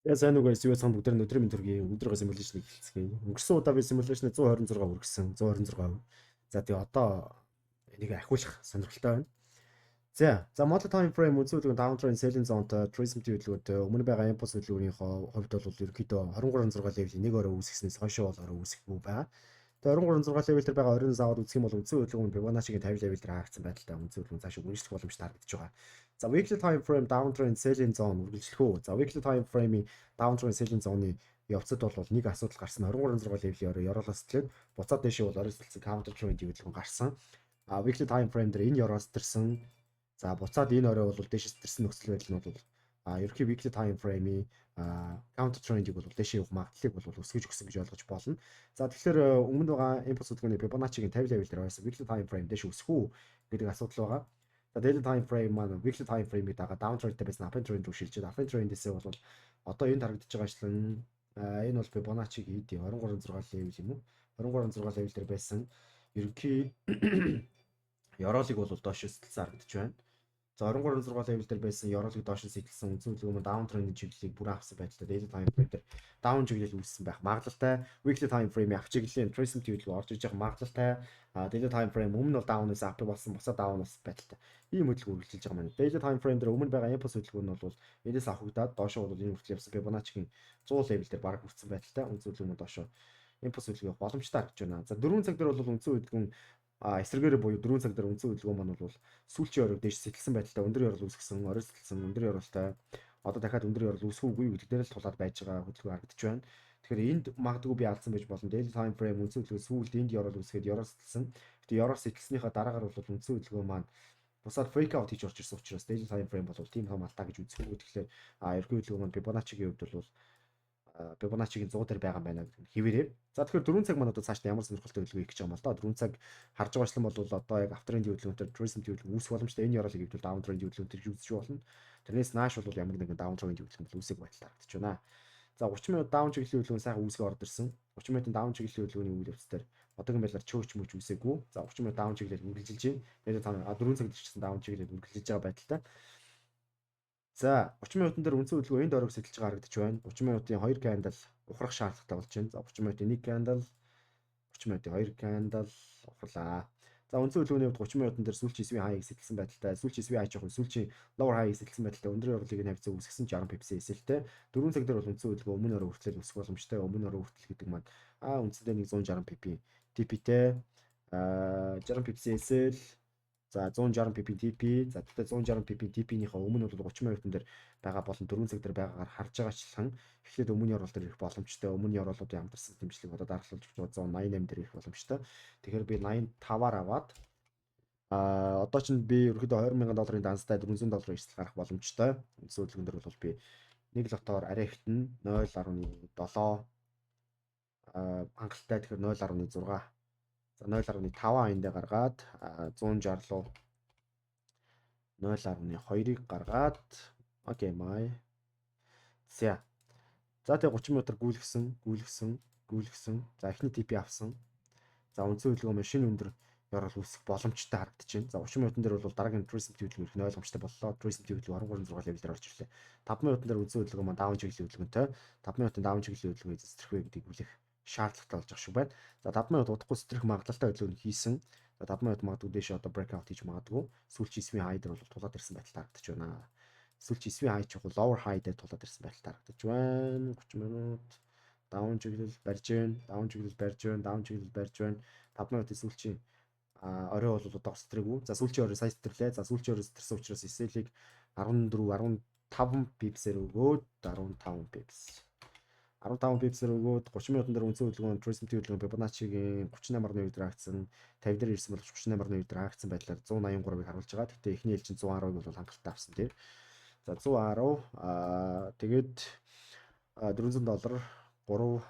Я, сайн уу guys, юу цаан бүгд өдрийн мэнд төргий. Өнөөдрийнхөө simulation-ыг эхэлцгээе. Өнгөрсөн удаа би simulation 126 хүргэсэн. 126%. За, тэгээ одоо энийг ахиулах сонирхолтой байна. За, monthly time frame үндсэн хөдөлгөөн downtrend selling zone-той, retracement хөдөлгөөнтэй. Өмнө байгаа impulse хөдөлгөөнийхөө хувьд бол ерөнхийдөө 23.6 level нэг орой үүсгэснээс хойшоо бол орой үүсэхгүй байгаа. Тэгээ 23.6 level дээр байгаа оройноос аваад үзэх юм бол үндсэн хөдөлгөөн Fibonacci-гийн 50 level дээр хаагдсан байдалтай үндсэн хөдөлгөөн цааш үргэлжлэх боломжтой харагдаж байгаа. За, weekly time frame downtrend selling zone үргэлжлэх үү? За, weekly time frame-ийн downtrend selling zone-ы явцад бол нэг асуудал гарсан. 23.6 level-ийн орой ёроолоос сэтэлээд буцаад дээшээ бол орой сэтэлсэн counter trend хөдөлгөөн гарсан. А weekly time frame дээр энэ ёроол сэтэрсэн. За, буцаад энэ орой бол дээшээ сэтэрсэн нөхцөл байдал нь бол ерөнхий weekly time frame-ийн counter trend-ийг бол дээшээ явах магадлалыг бол өсгөж өгсөн гэж ойлгож болно. За, тэгэхээр өмнө байгаа impulse хөдөлгөөний Fibonacci-гийн 50 level дээр байсан weekly time frame дээш өсөх үү гэдэг асуудал байгаа. За, daily time frame маань weekly time frame-ийг дагаа down trend-тэй байсан up trend рүү шилжээд, up trend-ээсээ бол одоо энд харагдаж байгаачлан энэ бол Fibonacci-гийн 23.6 level юм уу? 23.6 level дээр байсан ерөнхий ёроолыг бол доош сэтэлсэн харагдаж байна. За, 23.6 level дээр байсан ёроолыг доош сэтэлсэн үндсэн хөдөлгөөн down trend чиглэлийг бүрэн авсан байдалтай daily time frame дээр down чиглэл үүссэн байх магадлалтай. Weekly time frame up чиглэлийн retracement хөдөлгөөн орж иж байгаа магадлалтай. Daily time frame өмнө бол down-аас up болсон, буцаад down болсон байдалтай. Ийм хөдөлгөөн үргэлжилж байгаа маань. Daily time frame дээр өмнө байгаа impulse хөдөлгөөн нь бол эндээс авахгдаад доошоо бол энэ хүртэл явсан, Fibonacci-гийн 100 level дээр бараг хүрсэн байдалтай. Үндсэн хөдөлгөөн доошоо импульс хөдөлгөөн явах боломжтой харагдаж байна. За, 4 цаг дээр бол үндсэн хөдөлгөөн эсрэгээрээ буюу 4 цаг дээр үндсэн хөдөлгөөн маань бол сүүлчийн оройг дээш сэтэлсэн байдалтай өндөр ёроол үүсгэсэн, орой сэтэлсэн өндөр ёроолтой. Одоо дахиад өндөр ёроол үүсэх үгүй гэдэг дээр л тулаад байж байгаа хөдөлгөөн харагдаж байна. Тэгэхээр энд магадгүй би алдсан байж болно. Daily time frame үндсэн хөдөлгөөн сүүлд энд ёроол үүсгээд ёроол сэтэлсэн. Гэтэ ёроол сэтэлснийхаа дараагаар бол үндсэн хөдөлгөөн маань бусаад fake out хийж орж ирсэн учраас daily time frame бол тийм том алдаа гэж үзэхгүй. Тэгэхээр ерөнхий хөдөлгөөн маань Fibonacci-гийн хувьд бол Fibonacci-гийн 100 дээр байгаа юм байна гэдэг нь хэвээрээ. За, тэгэхээр 4 цаг маань одоо цааш нь ямар сонирхолтой хөдөлгөөн хийх гэж байгаа юм бол доо. 4 цаг харж байгаачлан бол одоо яг uptrend хөдөлгөөнтэй, retracement хөдөлгөөн үүсэх боломжтой. Энэ ёроолыг хэвдвэл downtrend хөдөлгөөнтэй үүсэж болно. Тэрнээс нааш бол ямар нэгэн downtrend хөдөлгөөн бол үүсэх байдал харагдаж байна. За, 30 минут down чиглэлийн хөдөлгөөн сайхан үүсгэ орд ирсэн. 30 минутын down чиглэлийн хөдөлгөөний үйл явц дээр одоогийн байдлаар чөөч мөч үүсээгүй. За, 30 минут down чиглэл үргэлжилж байна. Тэгээд та 4 цаг дэрчсэн down чиглэл үргэлжилж байгаа байдалтай. За, 30 минутан дээр үндсэн хөдөлгөөн энд оройг сэтэлж байгаа харагдаж байна. 30 минутын 2 candle ухрах шаардлагатай болж байна. За, 30 минутын 1 candle, 30 минутын 2 candle ухрлаа. За, үндсэн хөдөлгөөний хувьд 30 минутан дээр сүүлчийн swing high-ыг сэтэлсэн байдалтай. Сүүлчийн swing high жоохон сүүлчийн lower high-ыг сэтэлсэн байдалтай өндөр ёроолыг нь хавьцаа үүсгэсэн 60 pips SL-тэй. 4 цаг дээр бол үндсэн хөдөлгөөн өмнө орой хүртэл өсөх боломжтой. Өмнө орой хүртэл гэдэг маань үндсэндээ нэг 160 pip TP-тэй, 60 pips SL. За, 160 pip TP. За, тэгтээ 160 pip TP-нийхээ өмнө бол 30 минутан дээр байгаа болон 4 цаг дээр байгаагаар харж байгаачлан эхлээд өмнө ёроол дээр ирэх боломжтой. Өмнө ёроолуудын хамтарсан дэмжлэг одоо дараалуулж 188 дээр ирэх боломжтой. Тэгэхээр би 85-аар аваад одоо ч би ерөөхдөө 20 сая долларын данстай 400 доллар эрсдэл гарах боломжтой. Үндсэн хөдөлгөөн дээр бол би нэг lot-оор арай ихтэн 0.7 хангалттай, тэгэхээр 0.6. За, 0.5 эндээ гаргаад 160 руу 0.2-ыг гаргаад, окей, май. За. За, тэгээ 30 минутаар гүйлгсэн, гүйлгсэн, гүйлгсэн. За, эхний TP авсан. За, үндсэн хөдөлгөөн маань шинэ өндөр ёроол үүсэх боломжтой харагдаж байна. За, 30 минутан дээр бол дараагийн retracement хөдөлгөөн ирэх нь ойлгомжтой боллоо. Retracement хөдөлгөөн 23.6 level дээр орж ирлээ. 5 минутан дээр үндсэн хөдөлгөөн маань down чиглэлийн хөдөлгөөнтэй. 5 минутын down чиглэлийн хөдөлгөөн сэтрэх вэ гэдгийг хүлээх шаардлагатай болж байгаа шиг байна. За, 5 минут удахгүй сэтрэх магадлалтай хөдөлгөөн хийсэн. За, 5 минут магадгүй дээшээ одоо breakout хийж магадгүй. Сүүлчийн swing high дээр бол тулаад ирсэн байдал харагдаж байна. Сүүлчийн swing high чухал lower high дээр тулаад ирсэн байдал харагдаж байна. 30 минут down чиглэл барьж байна. Down чиглэл барьж байна. Down чиглэл барьж байна. 5 минутын сүүлчийн орой бол одоо сэтрээгүй. За, сүүлчийн орой сая сэтэрлээ. За, сүүлчийн орой сэтэрсэн учраас SL-ийг 14 15 pips-ээр өгөөд, 15 pips. 15 pips-ээр өгөөд 30 минутан дээр үндсэн хөдөлгөөн retracement хөдөлгөөн Fibonacci-гийн 38.2 дээр хаагдсан, 50 дээр ирсэн боловч 38.2 дээр хаагдсан байдлаар 183-ыг харуулж байгаа. Гэхдээ эхний ээлжин 110-ыг бол хангалттай авсан тийм. За, 110 тэгээд 400 доллар 3,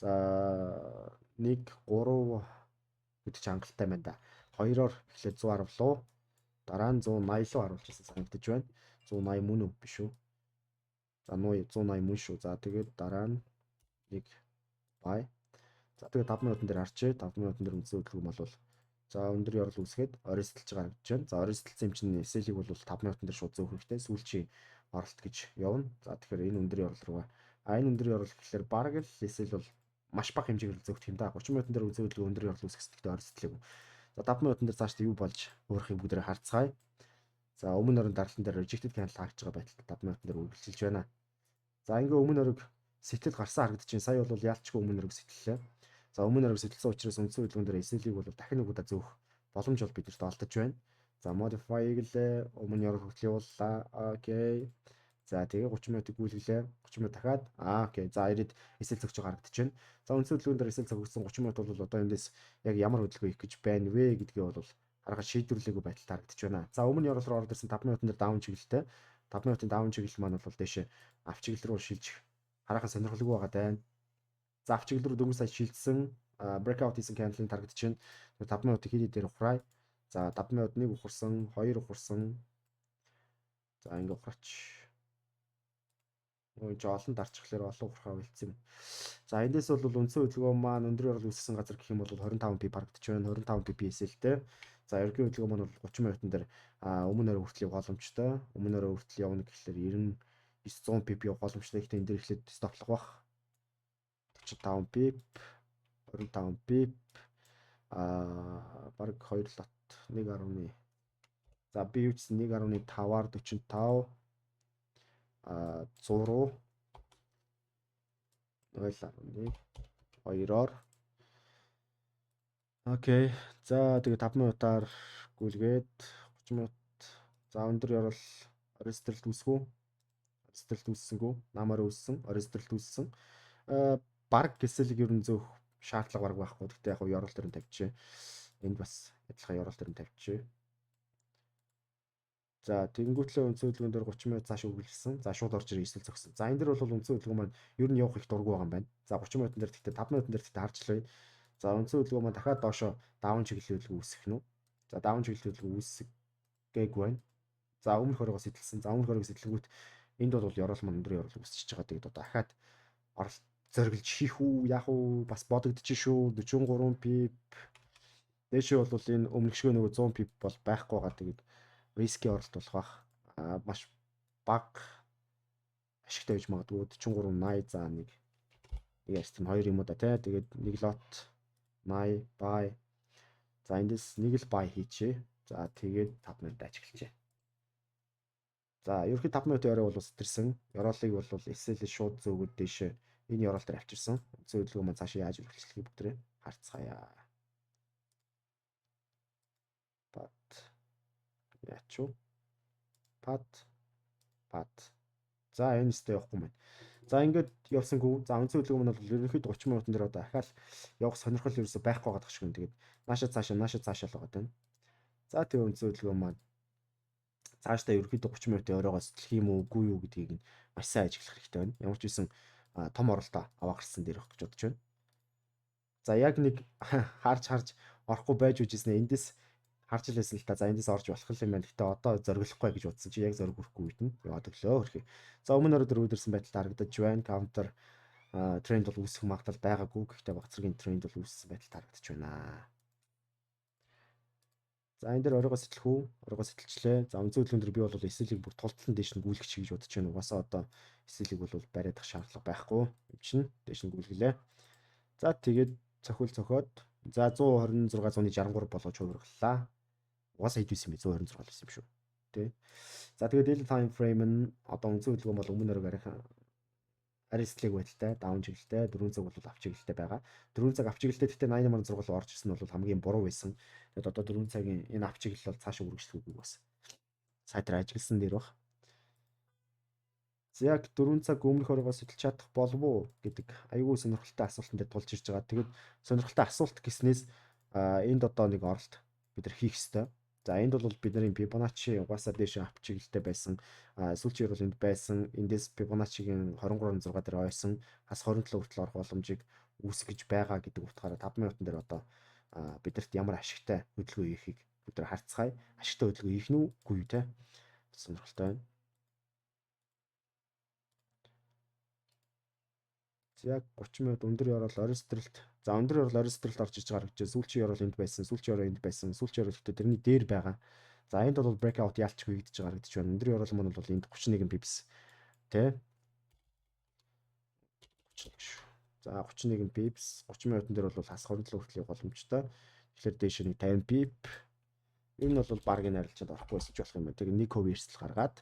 за, 1 3 гэдэг чинь хангалттай байна да. Хоёроор эхлээд 110 луу, дараа нь 180 руу харуулж ирсэн санагдаж байна. 180 мөн үү, биш үү? За, 180 мөн шүү. За, тэгээд дараа нь нэг buy. За, тэгээд 5 минутан дээр харчээ. 5 минутан дээр үндсэн хөдөлгөөн бол за өндөр ёроол үүсгээд орой сэтэлж байгаа харагдаж байна. За, орой сэтэлсэн юм чинь SL-ийг бол 5 минутан дээр шууд зөөх хэрэгтэй. Сүүлчийн оролт гэж явна. За тэгэхээр энэ өндөр ёроол руугаа энэ өндөр ёроол гэхлээр бараг л SL бол маш бага хэмжээгээр зөөгдөх юм да. 30 минутан дээр үндсэн хөдөлгөөн өндөр ёроол үүсгэсэн, гэхдээ орой сэтэлээгүй. За 5 минутан дээр цаашдаа юу болж өөрөхийг бүгдээрээ харцгаая. За өмнө орон дарлан дээр rejected candle хаагдж байгаа байдалтай 5 минутан дээр үргэлжилж байна. За ингээ өмнө орог сэтэл гарсан харагдаж байна. Сая бол яалчгүй өмнө орог сэтэллээ. За өмнө орог сэтэлсэн учраас үндсэн хөдөлгөөн дээр SL-ийг бол дахин нэг удаа зөөх боломж бол биднэрт олдож байна. За modify гэлээ, өмнө ёроол хүртэл явууллаа. Окей. За тэгээ 30 минутыг гүйлгэлээ. 30 минут дахиад окей. За ирээд SL зөгч харагдаж байна. За үндсэн хөдөлгөөн дээр SL зөгсөн 30 минут бол одоо эндээс яг ямар хөдөлгөөн хийх гэж байна вэ гэдгийг бол харахад шийдвэрлээгүй байдалтай харагдаж байна. За өмнө ёроол руу ороод ирсэн 5 минутан дээр down чиглэлтэй. 5 минутын down чиглэл маань бол дээшээ up чиглэл рүү шилжих хараахан сонирхолгүй байгаа даа. За up чиглэл рүү дөнгөж сая шилжсэн, breakout хийсэн candle-ын тарагдаж байна. 5 минутын хэд дээр ухраа. За 5 минут 1 ухарсан, 2 ухарсан. За ингээ ухраач. Өө чи олон дарчихлаар олон ухрахаа болцсон юм. За эндээс бол үндсэн хөдөлгөөн маань өндөр ёроол үүсгэсэн газар гэх юм бол 25 pip харагдаж байна. 25 pip SL-тэй. За ерөнхий хөдөлгөөн маань бол 30 минутан дээр өмнө орой хүртэл явах боломжтой. Өмнө орой хүртэл явна гэхлээр 99 100 pip явах боломжтой. Гэхдээ энэ дээр эхлээд stop лох бах. 45 pip, 25 pip, бараг 2 lot 1.1. За би юу ч 1.5-аар 45 100 руу 0.1 2-оор. Окей. За тэгээ 5 минутаар гүйлгээд 30 минут. За өндөр ёроол орой сэтрэлт үүсгүү. Орой сэтрэлт үүссэнгүү. Намаар үүссэн. Орой сэтрэлт үүссэн. Бараг SL-ийг ер нь зөөх шаардлага бараг байхгүй. Гэхдээ яг ёроол дээр нь тавьчихъя. Энд бас адилхан ёроол дээр нь тавьчихъя. За тэгэнгүүтлээ үндсэн хөдөлгөөн дээр 30 минут цааш үргэлжилсэн. За шууд орж ирээ SL зогсон. За энэ дэр бол үндсэн хөдөлгөөн маань ер нь явах их дургу байгаа юм байна. За 30 минутан дээр гэхдээ 5 минутан дээр гэхдээ харж лээ. За үндсэн хөдөлгөөн маань дахиад доошо down чиглэлийн хөдөлгөөн үүсгэх нь үү? За down чиглэлийн хөдөлгөөн үүсгээг байна. За өмнөх хоригоо сэтэлсэн. За өмнөх хоригоо сэтлэнгүүт энд бол ёроол маань өндөр ёроол үүсчихэж байгаа. Тэгээд одоо дахиад оролт зориглож хийх үү, яах уу бас бодогдчих шүү. 43 pip. Дээшээ бол энэ өмнөх шиг нөгөө 100 pip бол байхгүй байгаа. Тэгээд risky оролт болох бах. Маш бага ашигтай байж магадгүй 43 80, за нэг нэг арьсан хоёр юм уу да тий. Тэгээд нэг lot 80 buy. За эндээс нэг л buy хийчихье. За тэгээд 5 минут ажиглажээ. За ерөнхий 5 минутын орой бол сэтэрсэн. Ёроолыг бол SL шууд зөөгөөд дээшээ энэ ёроол дээр авчирсан. Үндсэн хөдөлгөөн маань цаашаа яаж үргэлжлэхийг бүгдээрээ харцгаая. Пат. Яач юу? Пат. Пат. За энэ өстэй явахгүй маань. За ингээд явсангүй. За үндсэн хөдөлгөөн маань бол ерөнхийдөө 30 минутан дээр одоо ахаал явах сонирхол ерөөсөй байхгүй байгаа шиг юм. Тэгээд нааша цаашаа нааша цаашаа л байгаа тань. За тэгээ үндсэн хөдөлгөөн маань цаашдаа ерөнхийдөө 30 минутын оройгоо сэтлэх юм уу үгүй юу гэдгийг нь маш сайн ажиглах хэрэгтэй байна. Ямар ч байсан том оролтоо аваа гарсан дээр байх гэж бодож байна. За яг нэг харж харж орохгүй байж үжижсэн эндээс харж л байсан л та. За эндээс орж болох юм байна. Гэхдээ одоо зориглохгүй гэж бодсон чи яг зориг хүрэхгүй үед нь яваад өглөө хөрхий. За өмнө орой дээр үүдэрсэн байдалд харагдаж байна. Counter тренд бол үүсэх магадлал байгаагүй. Гэхдээ баг зэргийн тренд бол үүссэн байдалд харагдаж байна. За энэ дээр оройгоо сэтлэх үү? Оройгоо сэтэлчлээ. За үндсэн хөдөлгөөн дээр би бол SL-ийг бүр тултлан дээш нь гүйлгэх гэж бодож байна. Угаасаа одоо SL-ийг бол бариадах шаардлага байхгүй. Юм чинь дээш нь гүйлгэлээ. За тэгээд цохил цохиод за 126.63 болгож хувиргалаа. Угаасаа хэд байсан юм бэ? 126 л байсан юм шүү. Тэ. За тэгээд daily time frame нь одоо үндсэн хөдөлгөөн бол өмнө оройг арайхан арай сэтлэг байдалтай, down чиглэлтэй, 4 цаг бол up чиглэлтэй байгаа. 4 цаг up чиглэлтэй гэхдээ 88 руу орж ирсэн нь бол хамгийн буруу байсан. Тэгээд одоо 4 цагийн энэ up чиглэл бол цаашаа үргэлжлэх үгүй бас. Сайтар ажигласан дээр баг. За яг 4 цаг өмнөх оройгоо сэтэлж чадах болов уу гэдэг аюул сонирхолтой асуултан дээр тулж ирж байгаа. Тэгээд сонирхолтой асуулт гэснээс энд одоо нэг оролт бид нар хийх ёстой. За энд бол бидний Fibonacci угаасаа дээш up чиглэлтэй байсан. Сүүлчийн бол энд байсан. Эндээс Fibonacci-гийн 23.6 дээр ойсон. Хас 27 хүртэл орох боломжийг үүсгэж байгаа гэдэг утгаараа 5 минутан дээр одоо бидэрт ямар ашигтай хөдөлгөөн хийхийг бид нар харцгаая. Ашигтай хөдөлгөөн хийх нь үгүй юу те. Сонирхолтой байна. Яг 30 минут өндөр ёроол орой сэтрэлт. За өндөр ёроол орой сэтрэлт орж иж байгаа гэж сүүлчийн ёроол энд байсан, сүүлчийн ёроол энд байсан, сүүлчийн ёроол гэхдээ тэрний дээр байгаа. За, энд бол breakout ялчгүй хийгдэж байгаа харагдаж байна. Өндөр ёроол маань бол энд 31 pips тэ 31 шүү. За, 31 pips 30 минутан дээр бол хас 27 хүртэл боломжтой. Тэгэхээр дээш нэг 50 pip. Ер нь бол баг энэ арилжаанд орохгүй байсан ч болох юм байна. Тэгээ 1% эрсдэл гаргаад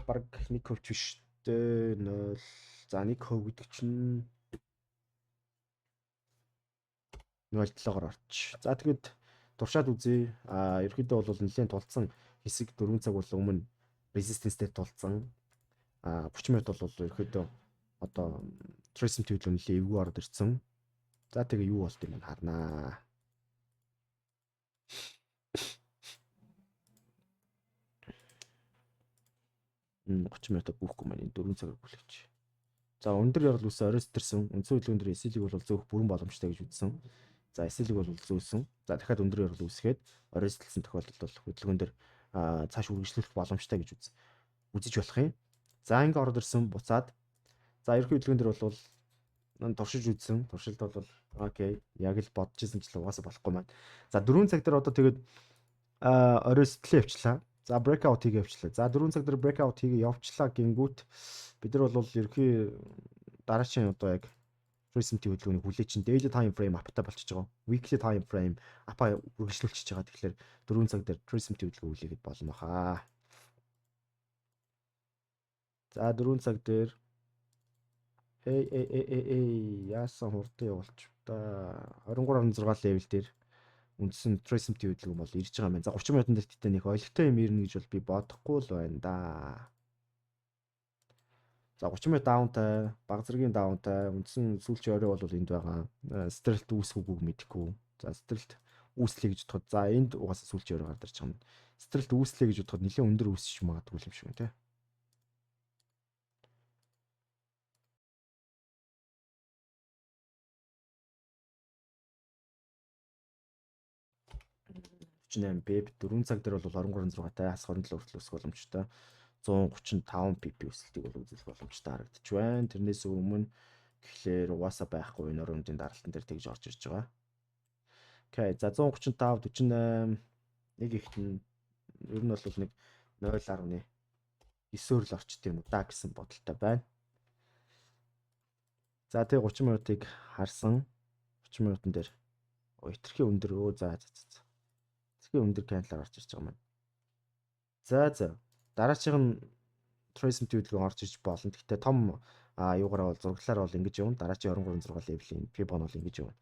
баг 1% ч биш дээ, 0. За, 1% гэдэг чинь 0.7-оор орч. За, тэгэд туршаад үзье. Ерөнхийдөө бол нэлээд тулцсан хэсэг 4 цаг бол өмнө resistance дээр тулцсан. 30 минут бол ерөнхийдөө одоо tracing төлөв нэлээд эвгүй ороод ирсэн. За, тэгээ юу болт юм бэ харнаа. 30 минут гүйхгүй маань 4 цагаар гүйлгэж. За, өндөр ярал үсэ орой сэтэрсэн. Үндсэн хөдөлгөөн дээр SL-ийг бол зөөх бүрэн боломжтой гэж үзсэн. За, SL-ийг бол зөөсөн. За, дахиад өндөр ярал үүсгээд орой сэтэлсэн тохиолдолд бол хөдөлгөөн дээр цааш үргэлжлүүлэх боломжтой гэж үзэж болох юм. За, ингээ ороод ирсэн, буцаад. За, ерөнхий хөдөлгөөн дээр бол туршиж үзсэн. Туршилт бол окей. Яг л бодож исэн ч л угаасаа болохгүй маань. За, 4 цаг дээр одоо тэгээд орой сэтлээ явчлаа. За, breakout хийгээ явчлаа. За, 4 цаг дээр breakout хийгээ явчлаа гингүүт бид нар бол ерөнхий дараачийн одоо яг recent хөдөлгөөнийг хүлээ чинь daily time frame up-тай болчихж байгаа. Weekly time frame up-а үргэлжлүүлчихэж байгаа. Тэгэхээр 4 цаг дээр recent хөдөлгөөн хүлээгээд болно хаа. За, 4 цаг дээр эй эй эй эй эй яасан хурдан явуулчих та, 23.6 level дээр үндсэн tracing хөдөлгөөн бол ирж байгаа юм байна. За, 30 минутан дээр тэгтээ нэг ойлгохтой юм ирнэ гэж бол би бодохгүй л байна да. За, 30 минут down-тай, баг зэргийн down-тай, үндсэн сүүлчийн орой бол энд байгаа. Сэтрэлт үүсэх үгүйг мэдэхгүй. За, сэтрэлт үүслэе гэж бодоход, за, энд угаасаа сүүлчийн орой гарч ирж байгаа юм. Сэтрэлт үүслэе гэж бодоход нэлээд өндөр үүсч магадгүй юм шиг байна те. 38 pip, 4 цаг дээр бол 23.6 тай хас 27 хүртэл өсөх боломжтой. 135 pip өсөлтийг бол үзүүлэх боломжтой харагдаж байна. Тэрнээс өмнө гэхлээр угаасаа байхгүй, энэ өрөөндийн даралтан дээр тэгж орж ирж байгаа. Окей. За, 135 48 нэг ихт нь ер нь бол нэг 0.9-өр л орчт юм уу да гэсэн бодолтой байна. За, тэгээ 30 минутыг харсан. 30 минутан дээр хитрхи өндөр өө, за за за. Хитрхи өндөр candle орж ирж байгаа юм. За за. Дараачих нь tracing хөдөлгөөн орж ирж болно. Гэхдээ том юугаараа бол зураглалаар бол ингэж явна. Дараачийн 23.6 level-ийн Fibon бол ингэж явна.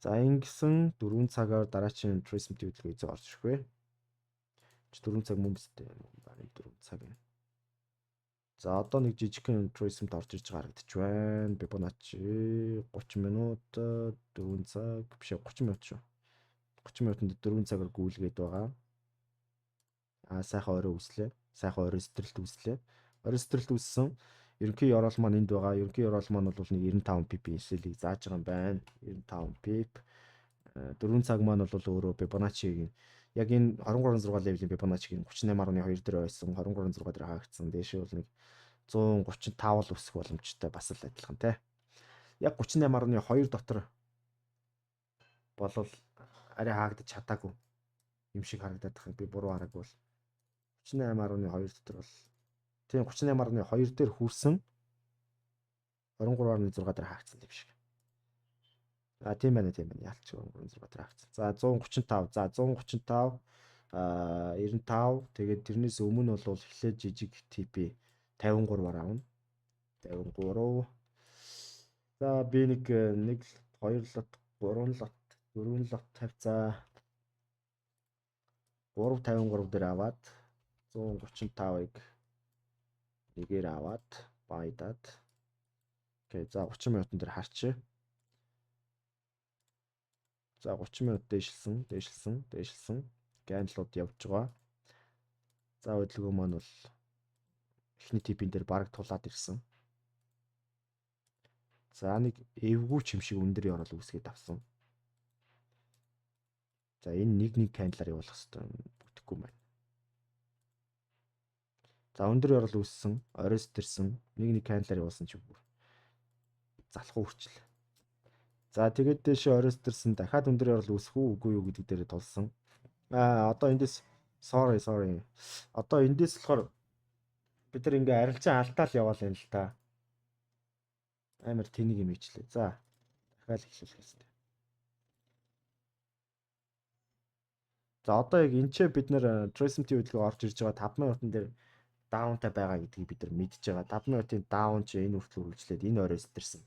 За, ингэсэн 4 цагаар дараачийн tracing хөдөлгөөн эзэн орж ирэх вэ? 4 цаг мөн биз дээ. Бараг 4 цаг юм. За, одоо нэг жижигхэн tracing орж ирж байгаа харагдаж байна. Fibonacci 30 минут, 4 цаг биш, 30 минут шүү. 30 минутанд 4 цагаар гүйлгээд байгаа. Сайхан орой үүслээ. Сайхан орой сэтрэлт үүслээ. Орой сэтрэлт үүссэн. Ерөнхий ёроол маань энд байгаа. Ерөнхий ёроол маань бол нэг 95 pip SL-ийг зааж байгаа юм байна. 95 pip. 4 цаг маань бол өөрөө Fibonacci-гийн яг энэ 23.6 level-ийн Fibonacci-гийн 38.2 дээр байсан. 23.6 дээр хаагдсан. Дээшээ бол нэг 135 л өсөх боломжтой, бас л адилхан те. Яг 38.2 дотор болол арай хаагдаж чадаагүй юм шиг харагдаад байгаа. Би буруу хараагүй бол 38.2 дотор бол тийм 38.2 дээр хүрсэн, 23.6 дээр хаагдсан юм шиг. А, тийм байна, тийм байна. Ялч 23.6 дээр хаагдсан. За, 135. За, 135 95, тэгээд тэрнээс өмнө бол эхлээд жижиг TP 53-аар авна. 53. За, би нэг 1 2 lot, 3 lot, 4 lot тавьцаа 3.53 дээр аваад 135-ыг нэгээр аваад байдаад. Окей, за, 30 минутан дээр харчээ. За, 30 минут дээшилсэн, дээшилсэн, дээшилсэн. Candle-ууд явж байгаа. За, хөдөлгөөн маань бол эхний TP-н дээр бараг тулаад ирсэн. За, нэг эвгүй ч юм шиг өндөр ёроол үүсгээд авсан. За, энэ нэг нэг candle-аар явуулах хэрэгтэй, бүтэхгүй байна. За, өндөр ёроол үүссэн, орой сэтэрсэн, нэг нэг candle-аар явуулсан чи бүр залхуу хүрчлээ. За, тэгээд дээшээ орой сэтэрсэн, дахиад өндөр ёроол үүсэх үү үгүй юу гэдэг дээр тулсан. Одоо эндээс sorry sorry. Одоо эндээс болохоор бид нар ингээ арилжаа алдаал яваал юм л та. Амар тэнийг юм ичлээ. За дахиад эхлүүлэх хэрэгтэй. За одоо яг энэ ч бид нэр Trace-ийн хөдөлгөөн орж ирж байгаа 5 минутан дээр down тай байгаа гэдгийг бид нар мэдж байгаа. 5 минутын down чи энэ хүртэл үргэлжлээд энэ орой сэтэрсэн.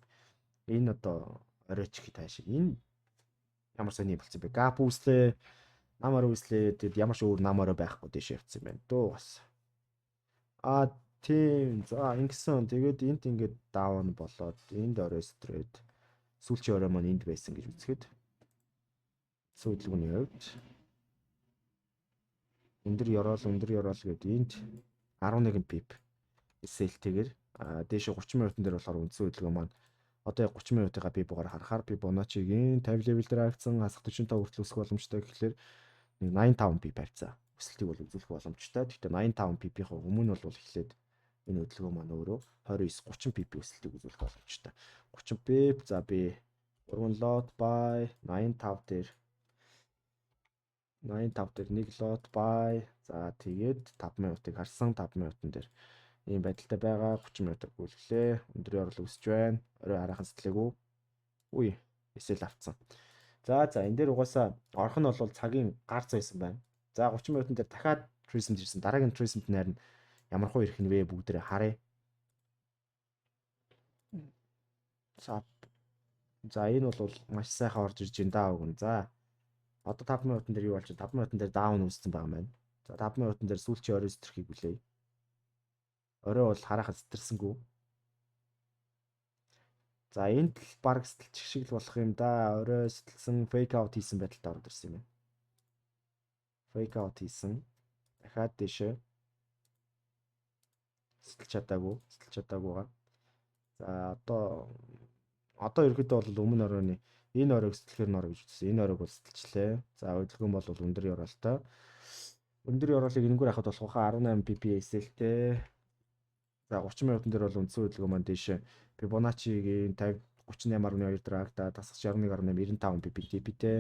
Энэ одоо оройч гэх таашиг. Энэ ямар сони болцсон бэ? Gap үүслээ, нам орой үүслээ. Тэгэд ямар ч өөр нам орой байхгүй дэше явцсан юм байна. Дөө бас. А тийм. За ингэсэн. Тэгээд энд ингээд down болоод энд орой сэтрээд сүүлчийн орой маань энд байсан гэж үзэхэд сүйдлгүүний хувьд өндөр ёроол гээд энд 11 pip SL-тэйгээр дээшээ 30 минутан дээр болохоор үндсэн хөдөлгөөн маань одоо яг 30 минутынхаа Fibo-гаар харахаар Fibonacci-гийн 50 level дээр харагдсан хасах 45 хүртэл өсөх боломжтой гэхлээр нэг 85 pip хавцаа өсөлтийг бол үзүүлэх боломжтой. Гэхдээ 85 pip-ийн өмнө нь бол эхлээд энэ хөдөлгөөн маань өөрөө 29 30 pip өсөлтийг үзүүлэх боломжтой. 30 pip за би 3 lot buy 85 дээр 85 дээр 1 lot buy. За тэгээд 5 минутыг харсан 5 минутан дээр ийм байдалтай байгаа. 30 минутаар гүйлгэлээ. Өндөр ёроол өсөж байна. Орой хараахан сэтлээгүй. Үгүй SL авцсан. За за энэ дээр угаасаа орох нь бол цагийн гар зайсан байна. За 30 минутан дээр дахиад Trism ирсэн. Дараагийн Trism нь харин ямар хуу ирэх нь вэ бүгдээрээ харъя. За за энэ бол маш сайхан орж ирж байна даа өгөн. За одоо 5 минутан дээр юу болж байна? 5 минутан дээр down үүссэн байгаа юм байна. За 5 минутан дээр сүүлчийн орой сэтэрхийг хүлээе. Орой бол харахад сэтэрсэнгүү. За энд л баг сэтэлчих шиг л болох юм да. Орой сэтэлсэн fake out хийсэн байдалтай ороод ирсэн юм байна. Fake out хийсэн. Дахиад дэшээ сэтэлж чадаагүй, сэтэлж чадаагүйгаа. За одоо ерөөдөө бол өмнө оройны энэ оройг сэтгэлгээр нь орё гэж үзсэн. Энэ оройг бол сэтэлчлээ. За хөдөлгөөн бол өндөр ёроолтой. Өндөр ёроолыг энэгээр авахд болох хаа 18 pip SL-тэй. За 30 минутан дээр бол үндсэн хөдөлгөөн маань дээшээ Fibonacci-гийн 50 38.2 дээр харагдаад тасгаж 61.8 95 pip TP-тэй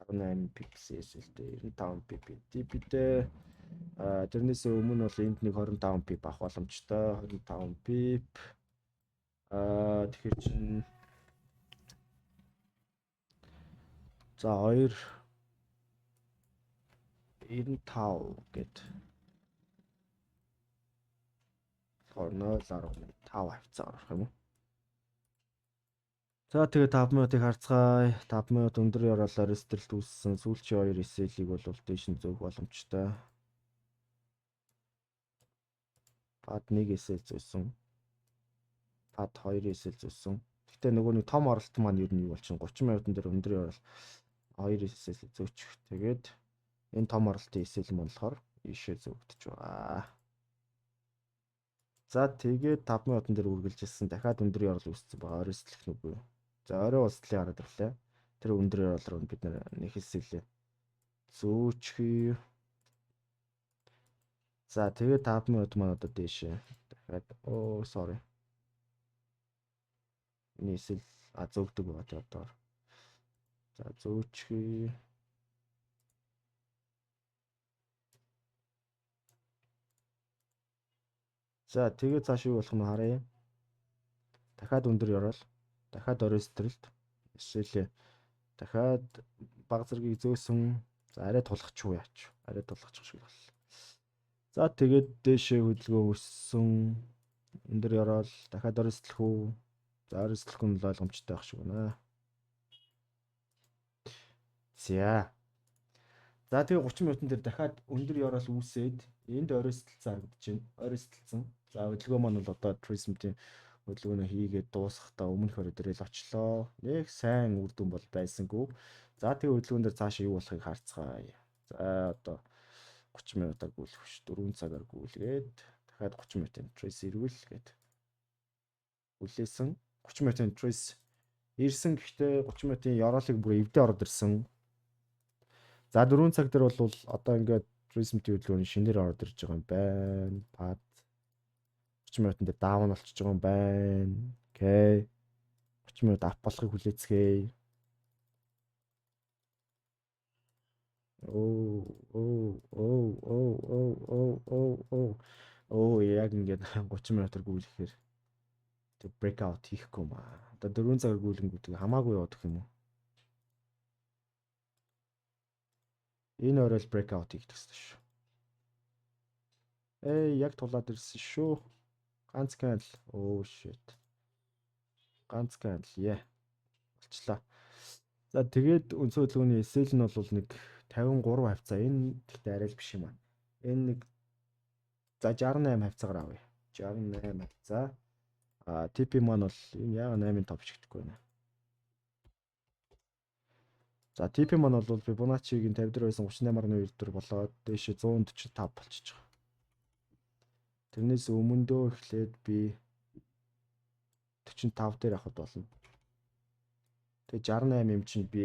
18 pip SL-тэй 95 pip TP-тэй. А тэрнээс өмнө бол энд нэг 25 pip авах боломжтой. 25 pip. А тэгэхээр чинь за 2 95 гэд болохоор 0.5 хавцаа орох юм уу? За тэгээ 5 минутыг харцгаая. 5 минут өндөр ёроолоор сэтрэлт үүссэн. Сүүлчийн 2 SL-ийг бол дээш нь зөөх боломжтой. Пад 1 SL зөөсөн. Пад 2 SL зөөсөн. Гэхдээ нөгөө нэг том оролт маань ер нь юу болчихно 30 минутан дээр өндөр ёроол 2 SL зөөчих. Тэгээд энэ том оролтын SL маань болохоор ийшээ зөөгдөж байгаа. За тэгээд 5 минутан дээр үргэлжилсэн. Дахиад өндөр ёроол үүссэн байгаа. Орой сэтлэх нүггүй. За орой устлын хараад ирлээ. Тэр өндөр ёроол руу бид нэг хэсэглээ. Зөөчхий. За тэгээд 5 минут маань одоо дээшээ. Дахиад оо sorry. Энэ эсэл зөөгдөг байгаа тий одоо. За зөөчхий. За тэгээд цааш юу болох нь харъя. Дахиад өндөр ёроол. Дахиад орой сэтрэлт. Эсвэл дахиад баг зэргийг зөөсөн. За арай тулгачих уу яач. Арай тулгачих шиг боллоо. За тэгээд дээшээ хөдөлгөөн өссөн. Өндөр ёроол дахиад орой сэтлэх үү? За орой сэтлэх нь л ойлгомжтой байх шиг байна. За. За тэгээ 30 минутан дээр дахиад өндөр ёроол үүсээд энд орой сэтэлсэн харагдаж байна. Орой сэтэлсэн. За хөдөлгөөн маань бол одоо Prism-ийн хөдөлгөөнөө хийгээд дуусахдаа өмнөх орой дээр л очлоо. Нэг сайн үр дүн бол байсангүй. За тэгээ хөдөлгөөн дээр цаашаа юу болохыг харцгаая. За одоо 30 минутаар гүйлэх ш 4 цагаар гүйлгээд дахиад 30 минутын trace ирвэл гээд хүлээсэн. 30 минутын trace ирсэн гэхдээ 30 минутын ёроолыг бүр эвдээ ороод ирсэн. За 4 цаг дээр бол одоо ингээд Prism-ийн хөдөлгөөний шинээр ороод ирж байгаа юм байна. Пад 30 минутан дээр down болчихж байгаа юм байна. Окей. 30 минут up болохыг хүлээцгээе. Оо оо оо оо оо оо оо оо оо яг ингээд 30 минутаар гүйлэхээр тэг breakout хийхгүй маа. Одоо 4 цагаар гүйлэнгүүт хамаагүй явах юм уу? Энэ орой л breakout хийх гэсэн шүү. Эй, яг тулаад ирсэн шүү. Ганц candle. Oh shit. Ганц candle. Yeah. Болчлаа. За, тэгээд үндсэн хөдөлгөөний SL нь бол нэг 53 хавцаа. Энэ гэхдээ арай л биш юм аа. Энэ нэг, за, 68 хавцаагаар авъя. 68 хавцаа. А TP маань бол энэ яага 8-ын топ шигдэхгүй байна. За, TP маань бол Fibonacci-гийн 54 байсан 38.2 болоод дээшээ 145 болчихж байгаа. Тэрнээс өмнөдөө эхлээд би 45 дээр авахд болно. Тэгээ 68 юм чинь би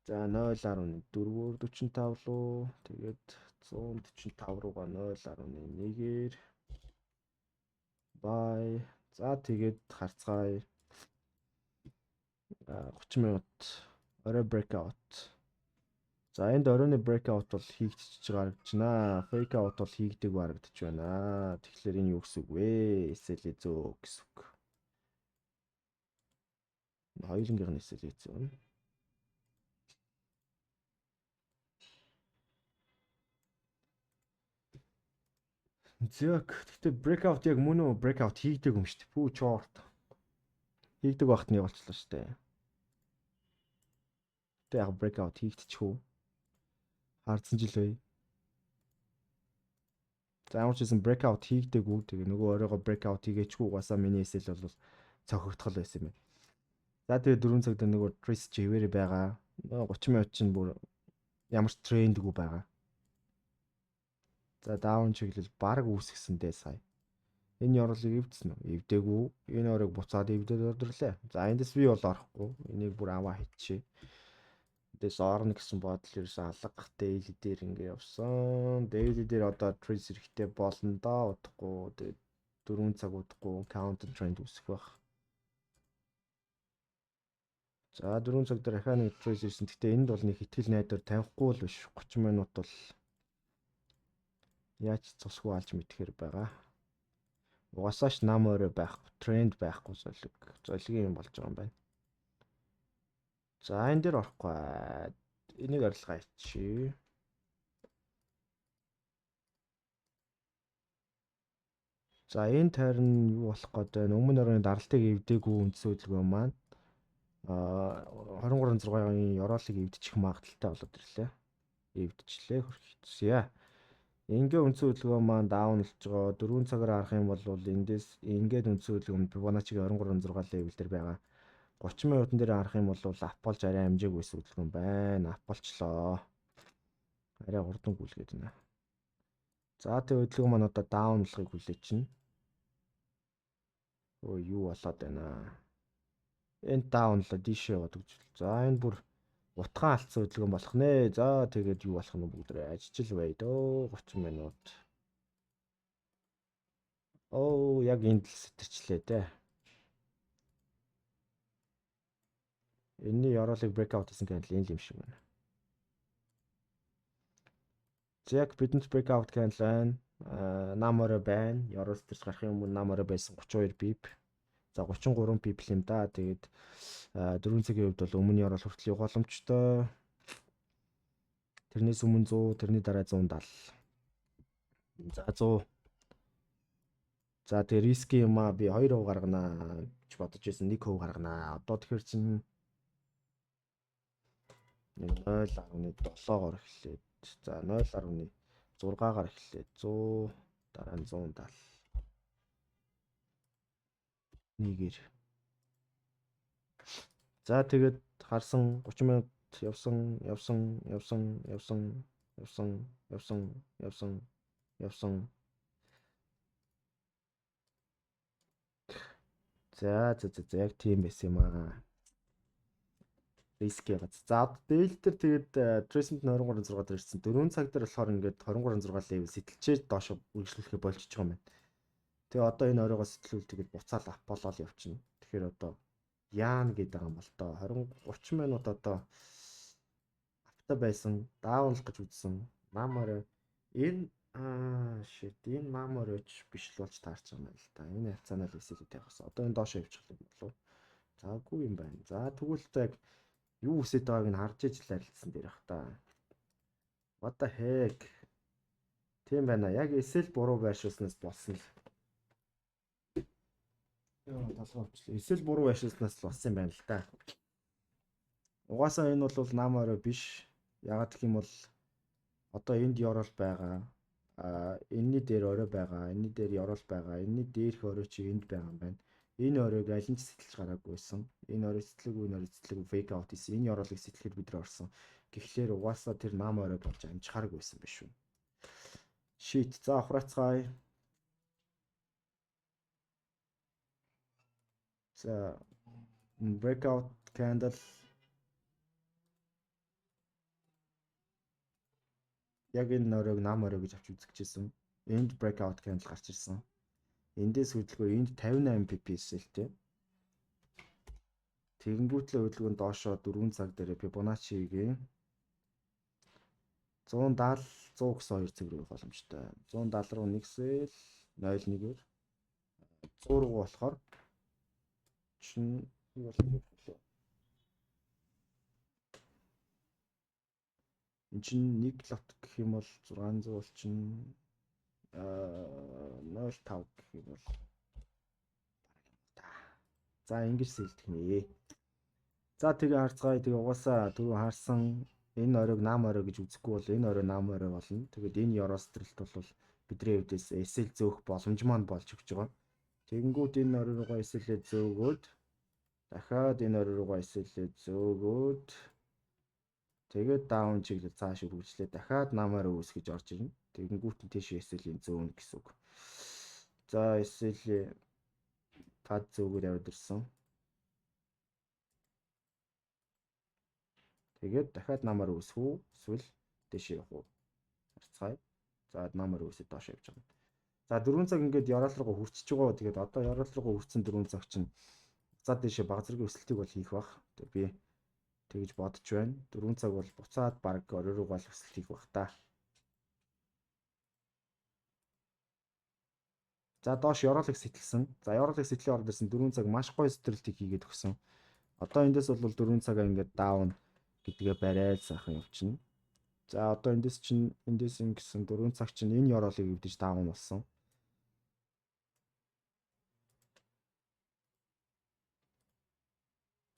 за, 0.4-оор 45 руу, тэгээд 145 руугаа 0.1-ээр buy. За, тэгээд харцгаая. 30 минут орой breakout. За, энд оройн breakout бол хийгдчихэж гарагдчихна. Fake out бол хийгдэг харагдчих байна. Тэгэхээр энэ юу гэсэн үг вэ? SL зөө гэсэн үг. Хоёулангийнх нь SL зөө. Зök. Гэхдээ breakout яг мөн үү? Breakout хийгдэг юм шүү дээ. Пүү чорт. Хийгдэг багт нь явуулчлаа шүү дээ. Гэтэ яг breakout хийгдчих үү? Хардсан жил бай. За, ямар ч байсан breakout хийгдэггүй. Тэгээ нөгөө оройгоо breakout хийгээчгүй, угаасаа миний SL бол цохигдохол байсан юм байна. За, тэгээ 4 цаг дээр нөгөө trace чивээрээ байгаа. 30 минут чинь бүр ямар ч трендгүй байгаа. За, down чиглэл баг үүсгэсэн дээ сая. Энэ ёроолыг эвдсэн үү? Эвдээгүй. Энэ оройг буцаад эвдээд ордорлээ. За, эндээс би бол орохгүй. Энийг бүр аваа хийчихье. Эндээс орно гэсэн бодол ерөөсөн алга. Daily дээр ингэ явсан. Daily дээр одоо trace эрэхтэй болно доо, удахгүй. Тэгээд 4 цаг удахгүй counter trend үүсэх байх. За, 4 цаг дээр ахаа нэг trace ирсэн. Гэтэ энд бол нэг итгэл найдвар тавихгүй л биш. 30 минут бол яаж цусгүй алж мэдэхэр байгаа. Угаасаа ч нам орой байхгүй, тренд байхгүй, золиг. Золигийн юм болж байгаа юм байна. За, энэ дээр орохгүй. Энийг арилгаа ичээ. За, энэ тайрн юу болох гээд байна? Өмнө оройн даралтыг эвдээгүй үндсэн хөдөлгөөн маань 23.6-ын ёроолыг эвдчих магадлалтай болоод ирлээ. Эвдчихлээ, хөрхийцээ. Ингээ үндсэн хөдөлгөөн маань down болж байгаа. 4 цагаар харах юм бол эндээс ингээд үндсэн хөдөлгөөн Fibonacci-гийн 23.6 level дээр байгаа. 30 минутан дээр харах юм бол up болж арай амжаагүй хөдөлгөөн байна. Up болчлоо. Арай хурдан гүйлгээд байна. За, тэг хөдөлгөөн маань одоо down болохыг хүлээж чинь. Өө, юу болоод байна? Энэ down л дийшээ яваад гэж. За, энэ бүр утгаан алдсан хөдөлгөөн болох нэ. За, тэгээд юу болох нь бүгд ажижил бай дөө, 30 минут. Оо, яг энд л сэтэрчлээ дээ. Энэний ёроолыг breakout хийсэн candle энэ л юм шиг байна. За, яг бидэнд breakout candle байна. Нам орой байна. Ёроол сэтэрч гарахын өмнө нам орой байсан 32 pip. За, 33 pip юм да. Тэгээд 4 цагийн хувьд бол өмнө ёроол хүртэл явах боломжтой. Тэрнээс өмнө 100, тэрний дараа 170. За, 100. За, тэгээ risk юм аа би 2% гарганаа гэж бодож байсан, 1% гарганаа. Одоо тэгэхээр чинь 0.7-оор эхлээд, за, 0.6-аар эхлээд 100, дараа нь 170 нэгээр. За, тэгээд харсан 30 минут явсан, явсан, явсан, явсан, явсан, явсан, явсан, явсан. За за за за яг тийм байсан юм аа. Risk ягац. За, daily дээр тэгээд tracing 23.6 дээр ирсэн. 4 цаг дээр болохоор ингээд 23.6 level сэтэлчээ доош үргэлжлүүлэхэ болчихж байгаа юм байна. Тэгээ одоо энэ оройгоо сэтэлүүл тэгээд буцаал up болоод явчихна. Тэгэхээр одоо яана гэдэг юм бол доо 20 30 минут одоо up тай байсан, down л гэж үзсэн. Нам орой энэ shit, энэ нам оройч биш л болж таарч байгаа юм л та. Энэ хавцаанаа л SL тавих гэсэн. Одоо энэ доошоо явчих юм болов уу? За, үгүй юм байна. За, тэгвэл одоо яг юу үсэт байгааг нь харж ижил арилцсан дээр бах та. What the heck? Тийм байна. Яг SL буруу байршуулснаас болсон л. Яа, толгой өвчлөө. SL буруу байршуулснаас л болсон юм байна л та. Угаасаа энэ бол нам орой биш. Яагаад гэх юм бол одоо энд ёроол байгаа. Энэний дээр орой байгаа. Энэний дээр ёроол байгаа. Энэний дээрх орой чи энд байгаа юм байна. Энэ оройг аль нь ч сэтэлж гараагүй байсан. Энэ орой сэтлээгүй, энэ орой сэтлээгүй, fake out хийсэн. Энэ ёроолыг сэтлэхэд бид нар орсон. Гэхдээ угаасаа тэр нам орой болж амжихааргүй байсан биш үү? Shit. За, ухраацгаая. За, breakout candle яг энэ оройг нам орой гэж авч үзчихсэн. Энд breakout candle гарч ирсэн. Эндээс хөдөлгөөн энд 58 pip SL-тэй. Тэгэнгүүтлээ хөдөлгөөн доошоо 4 цаг дээр Fibonacci-гийн 170 100 гэсэн хоёр цэг рүү боломжтой. 170 руу 1 sell 0.1-ээр, 100 руу болохоор чинь юу болох вэ? Энд чинь 1 lot гэх юм бол 600 бол чинь 0.5 гэх юм бол та. За, ингэж sell дэх нэ. За, тэгээ харцгаая. Тэгээ угаасаа түрүү харсан энэ оройг нам орой гэж үзэхгүй бол энэ орой нам орой болно. Тэгээд энэ ёроос сэтрэлт бол бидний хувьдээс SL зөөх боломж маань болж өгч байгаа. Тэгэнгүүт энэ орой руугаа SL-ээ зөөгөөд, дахиад энэ орой руугаа SL-ээ зөөгөөд, тэгээд down чиглэл цааш үргэлжлээ, дахиад намаар үүсгэж орж ирнэ. Тэгэнгүүт нь тийш SL-ийн зөөнө гэсэн үг. За, SL пад зөөгөр яваад ирсэн. Тэгээд дахиад намаар үүсэх үү эсвэл дээшээ явах уу? Харцгаая. За, намаар үүсээд доош явж байгаа. За, 4 цаг ингээд ёроол руугаа хүрчиж байгаа. Тэгээд одоо ёроол руугаа хүрсэн 4 цаг чинь буцаад дээшээ баг зэргийн өсөлтийг бол хийх бах. Тэгээд би тэгж бодож байна. 4 цаг бол буцаад баг орой руугаа л өсөлт хийх бах та. За, доош ёроолыг сэтэлсэн. За, ёроолыг сэтлийн орд ирсэн 4 цаг маш гоё сэтрэлтийг хийгээд өгсөн. Одоо эндээс бол 4 цагаа ингээд down гэдгээ барайл сайхан явчихна. За, одоо эндээс чинь эндээс ингэсэн 4 цаг чинь энэ ёроолыг эвдэж down болсон.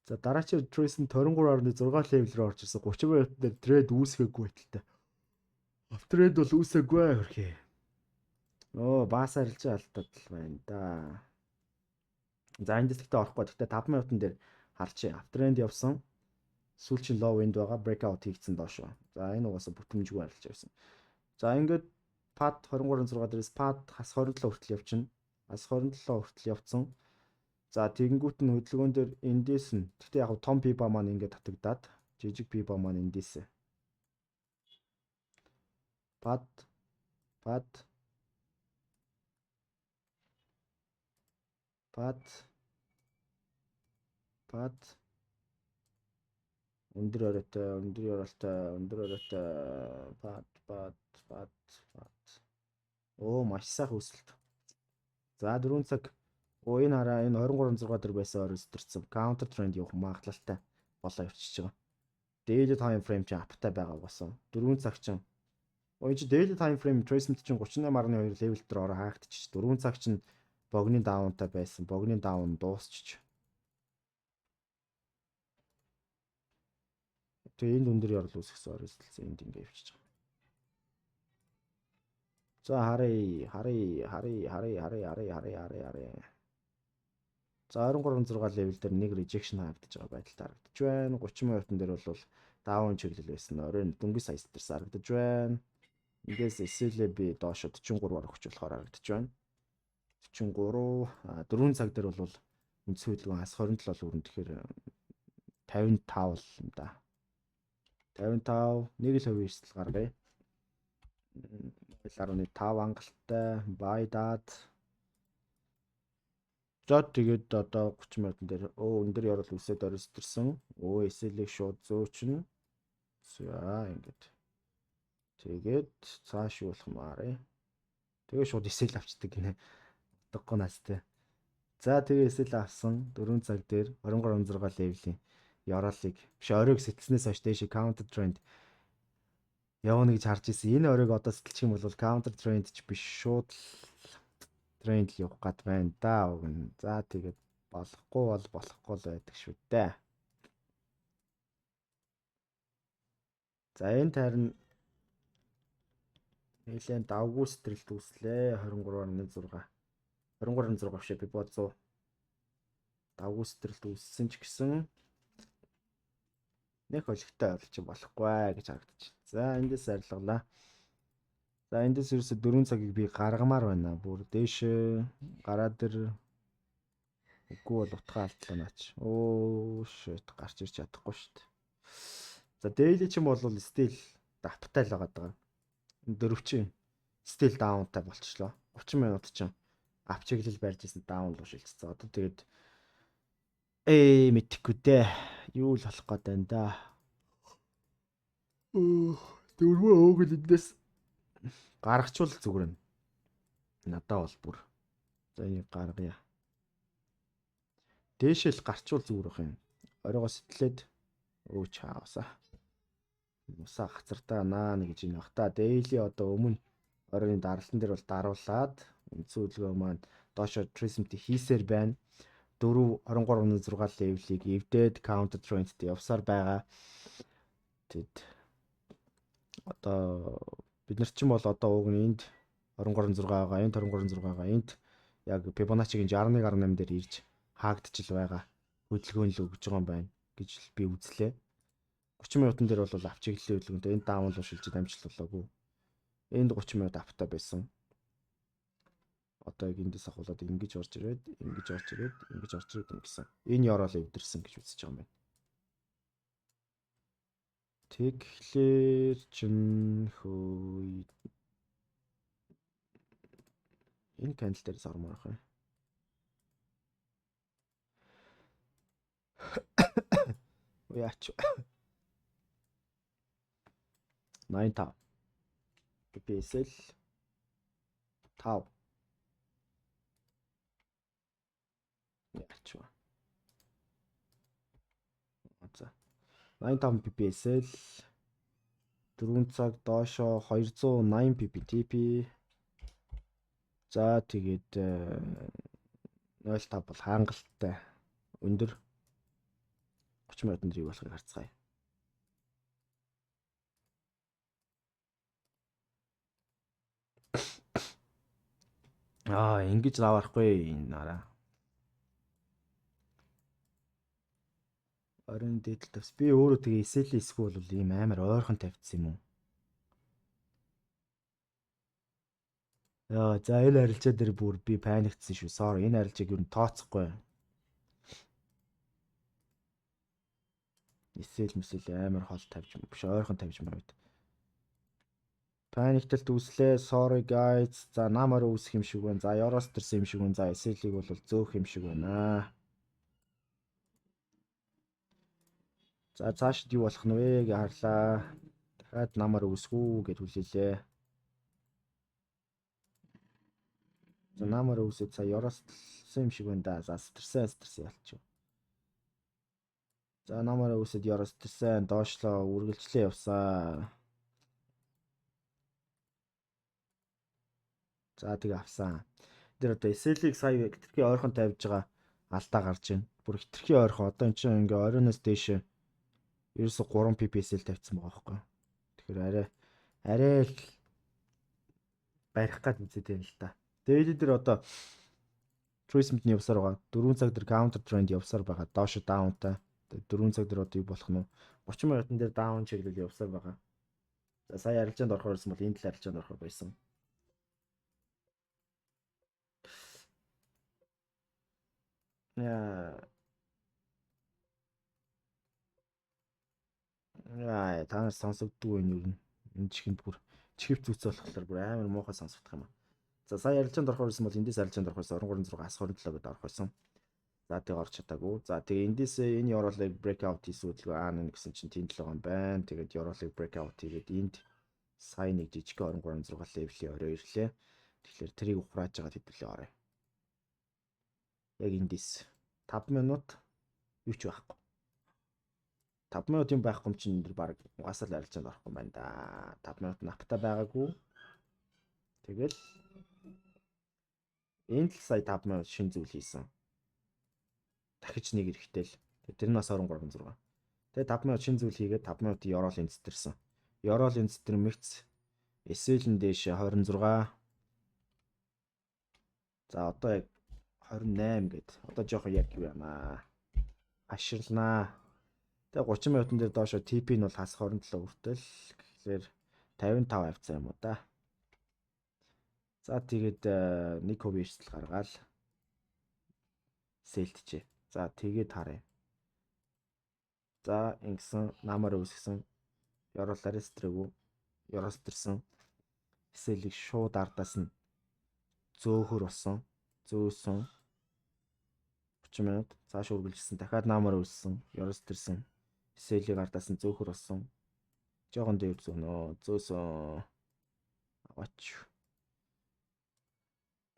За, дараачийн retracement 23.6 level рүү орж ирсэн. 30 минут дээр trade үүсгээгүй байталтай. Trade бол үүсээгүй хөрхий. Оо, баас арилжаа алдаад л байна да. За, эндээс гэхдээ орохгүй. Гэхдээ 5 минутан дээр харчээ. Uptrend явсан. Сүүлчийн low энд байгаа, breakout хийгдсэн доошоо. За, энэ угаасаа бүтэмжгүй арилж явсан. За, ингээд пад 23.6 дээрээс пад хас 27 хүртэл явчихна. Хас 27 хүртэл явцсан. За, тэгэнгүүт нь хөдөлгөөн дээр эндээс нь гэхдээ яг том Fibo маань ингээд татагдаад, жижиг Fibo маань эндээс пад пад пад пад өндөр оройтой, өндөр оройтой, өндөр оройтой, пад пад пад пад. Оо, маш сайхан өсөлт. За, 4 цаг. Оо, энэ хараа, энэ 23.6 дээр байсан орой сэтэрсэн. Counter trend явах магадлалтай болоо явчихж байгаа. Daily time frame чинь up тай байгаа угаасаа. 4 цаг чинь. Ой, чи daily time frame retracement чинь 38.2 level дээр ороо хаагдчих. 4 цаг чинь богны down тай байсан. Богны down дуусчих. Тэгээ энд өндөр ёроол үүсгэсэн, орой сэтэлсэн, энд ингэ явчихж байгаа. За, харъя, харъя, харъя, харъя, харъя, харъя, харъя, харъя, харъя. За, 23.6 level дээр нэг rejection харагдаж байгаа байдалтай харагдаж байна. 30 минутан дээр бол down чиглэл байсан. Оройн дөнгөж сая сэтэрсэн харагдаж байна. Эндээс SL би доошо 43-аар өгч болохоор харагдаж байна. 43 4 цаг дээр бол үндсэн хөдөлгөөн хас 27 бол өрн, тэгэхээр 55 л юм да. 55 нэг л хувийн эрсдэл гаргая. 0.5 хангалттай buy даад. За тэгээд одоо 30 минутан дээр өндөр ёроол үсээд оройсдэрсэн. SL-ийг шууд зөөчнө. За ингээд. Тэгээд цааш юу болох юм арай. Тэгээ шууд SL авчдаг гинэ. Утгагүй наастай. За тэгээ SL авсан 4 цаг дээр 23.6 level-ийн ёроолыг биш оройг сэтэлснээс хойш дээш counter trend явна гэж харж ирсэн. Энэ оройг одоо сэтэлчих юм бол counter trend ч биш шууд тренд л явах гад байна да уг нь. За тэгээд болохгүй бол болохгүй л байдаг шүү дээ. За энэ харин нэлээд давгүй сэтрэлт үүслээ 23.6. 23.6 биш би бод 100. Давгүй сэтрэлт үүссэн ч гэсэн нэг холигтой ойрлч болохгүй гэж харагдчих. За эндээс арилгалаа. За эндээс ерөөсө 4 цагийг би гаргамаар байна. Бүр дээшээ гараад ир үгүй бол утгаа алдлаа наач. Оо shit гарч ирч чадахгүй шүү дээ. За daily чинь бол still up-тай л байгаа даа. Дөрөв чинь still down-тай болчихлоо. 30 минут чинь up чиглэл барьж исэн down руу шилжчихсэн. Одоо тэгээд мэдэхгүй дээ. Юу л болох гээд байна да. Дөрвөө өөгөл эндээс гаргачвал зүгээр нь. Надаа бол бүр. За энийг гаргая. Дээшэл гарчвал зүгээр байх юм. Оройгоо сэтлээд чаавсаа. Мусаа хацартаа наа гэж энэ бах та. Daily одоо өмнө оройн даралтан дээр бол даруулаад үндсэн хөдөлгөөн маань доошо tracement хийсээр байна. 4 23.6 level-ийг эвдээд counter trend-д явсаар байгаа. Тэгэд одоо бид нар чинь бол одоо уг нь энд 23.6 байгаа, энд 23.6 байгаа, энд яг Fibonacci-гийн 61.8 дээр ирж хаагдчихл байгаа. Хөдөлгөөн л өгж байгаа юм байна гэж би үзлээ. 30 минутан дээр бол up чиглэлийн хөдөлгөөнтэй энд down руу шилжиж амжилт болоогүй. Энд 30 минут up-тай байсан. Одоо яг эндээс ахуулаад ингэж орж ирээд, ингэж орж ирээд, ингэж орж ирээд ингэсэн. Энэ ёроол эвдэрсэн гэж үзэж байгаа юм байна. Тэгэхээр чин хөөе энэ candle дээрээс ормоор байх юм. Яач. 85. PSL 5. Яач вэ? За. 85 PPSL 4 цаг доошо 280 PPTP. За тэгээд 0.5 бол хангалттай өндөр 30 минутанд юу болохыг харцгаая. Аа ингэж авахгүй энэ нараа. Оройн дээдл тавьс. Би өөрөө тэгээ SL эсвэл бол ийм амар ойрхон тавьчихсан юм уу? Яа, за энэ арилжаа дээр бүр би паниктсан шүү. Sorry, энэ арилжааг юу н тооцохгүй. SL мэсэл амар хол тавьж биш ойрхон тавьж мавд. Паникталт үүслээ. Sorry guys. За намаар үүсэх юм шиг байна. За Ёроос төрсэн юм шиг байна. За SL-ийг бол зөөх юм шиг байна. За цаашд юу болох нь вэ гэж харлаа. Дахиад намаар үүсэх үү гэж хүлээлээ. За намаар үүсээд сая Ёроос төрсэн юм шиг байна да. За сэтэрсэн ялчих. За намаар үүсээд Ёроос төрсэн доошлоо үргэлжлээ явсан. За тэгээ авсан. Тэр одоо SL-ийг сая хитрхи ойрхон тавьж байгаа алдаа гарч байна. Бүр хитрхи ойрхон. Одоо эн чинь ингээ оройноос дээш ерөөсө 3 PPSL тавьсан байгаа байхгүй. Тэгэхээр арай л барих гад үзээд байна л та. Daily дээр одоо Tracement-ний явсаар байгаа. 4 цаг дээр counter trend явсаар байгаа. Доош down-тай. 4 цаг дээр одоо юу болох нь 30 минутан дээр down чиглэл явсаар байгаа. За сая арилжаанд орохоор байсан бол энэ тал арилжаанд орохоор байсан. Яа, та нар сонсогддгүй юм юу? Энэ чихэнд бүр чихв зүцээ болохоор бүр амар муухай сонсогдох юм аа. За сая арилжаанд орохоор байсан бол эндээс арилжаанд орох байсан 23.6 ас 27 гэдээ орох байсан. За тэгээ орч чадаагүй. За тэгээ эндээс энэ ёроолыг breakout хийсэн хөдөлгөөн аа нэг гэсэн чинь тийм л байгаа юм байна. Тэгээд ёроолыг breakout хийгээд энд сая нэг жижиг 23.6 level-ийн орой ирлээ. Тэгэхээр тэрийг ухрааж байгаа хэдүүлээ орё. Яг эндээс 5 минут юу ч байхгүй. 5 минут юм байхгүй юм чинь энэ баг угаасаа л арилжаанд орохгүй юм байна да. 5 минут напта байгаагүй. Тэгэл энд л сая 5 минут шин зүйл хийсэн. Дахиж нэг эрэхтэй л. Тэр нь бас 23.6. Тэгээ 5 минут шин зүйл хийгээд 5 минутын ёроол эндтэрсэн. Ёроол эндтэр мэгц SL-н дээш 26. За одоо яг 28 гэд. Одоо жоохон яг юу юм аа. Аширлнаа. Тэгээ 30 минутан дээр доошо TP нь бол хас 27 хүртэл гэхлээр 55 авцсан юм уу да. За тэгээд 1% эрсдэл гаргаал сэлтжээ. За тэгээд харъя. За ингэсэн намаар үүсгэсэн ёроолоор сэтрээгүй ёроос тэрсэн SL-ийг шууд ардаас нь зөөхөр болсон. Зөөсөн 30 минут цааш үргэлжилсэн. Дахиад наамаар үүссэн. Ёроос тэрсэн. SL-ийг ардаас нь зөөхөр болсон. Жохон дээр зөөнө. Зөөсөн. Аваач.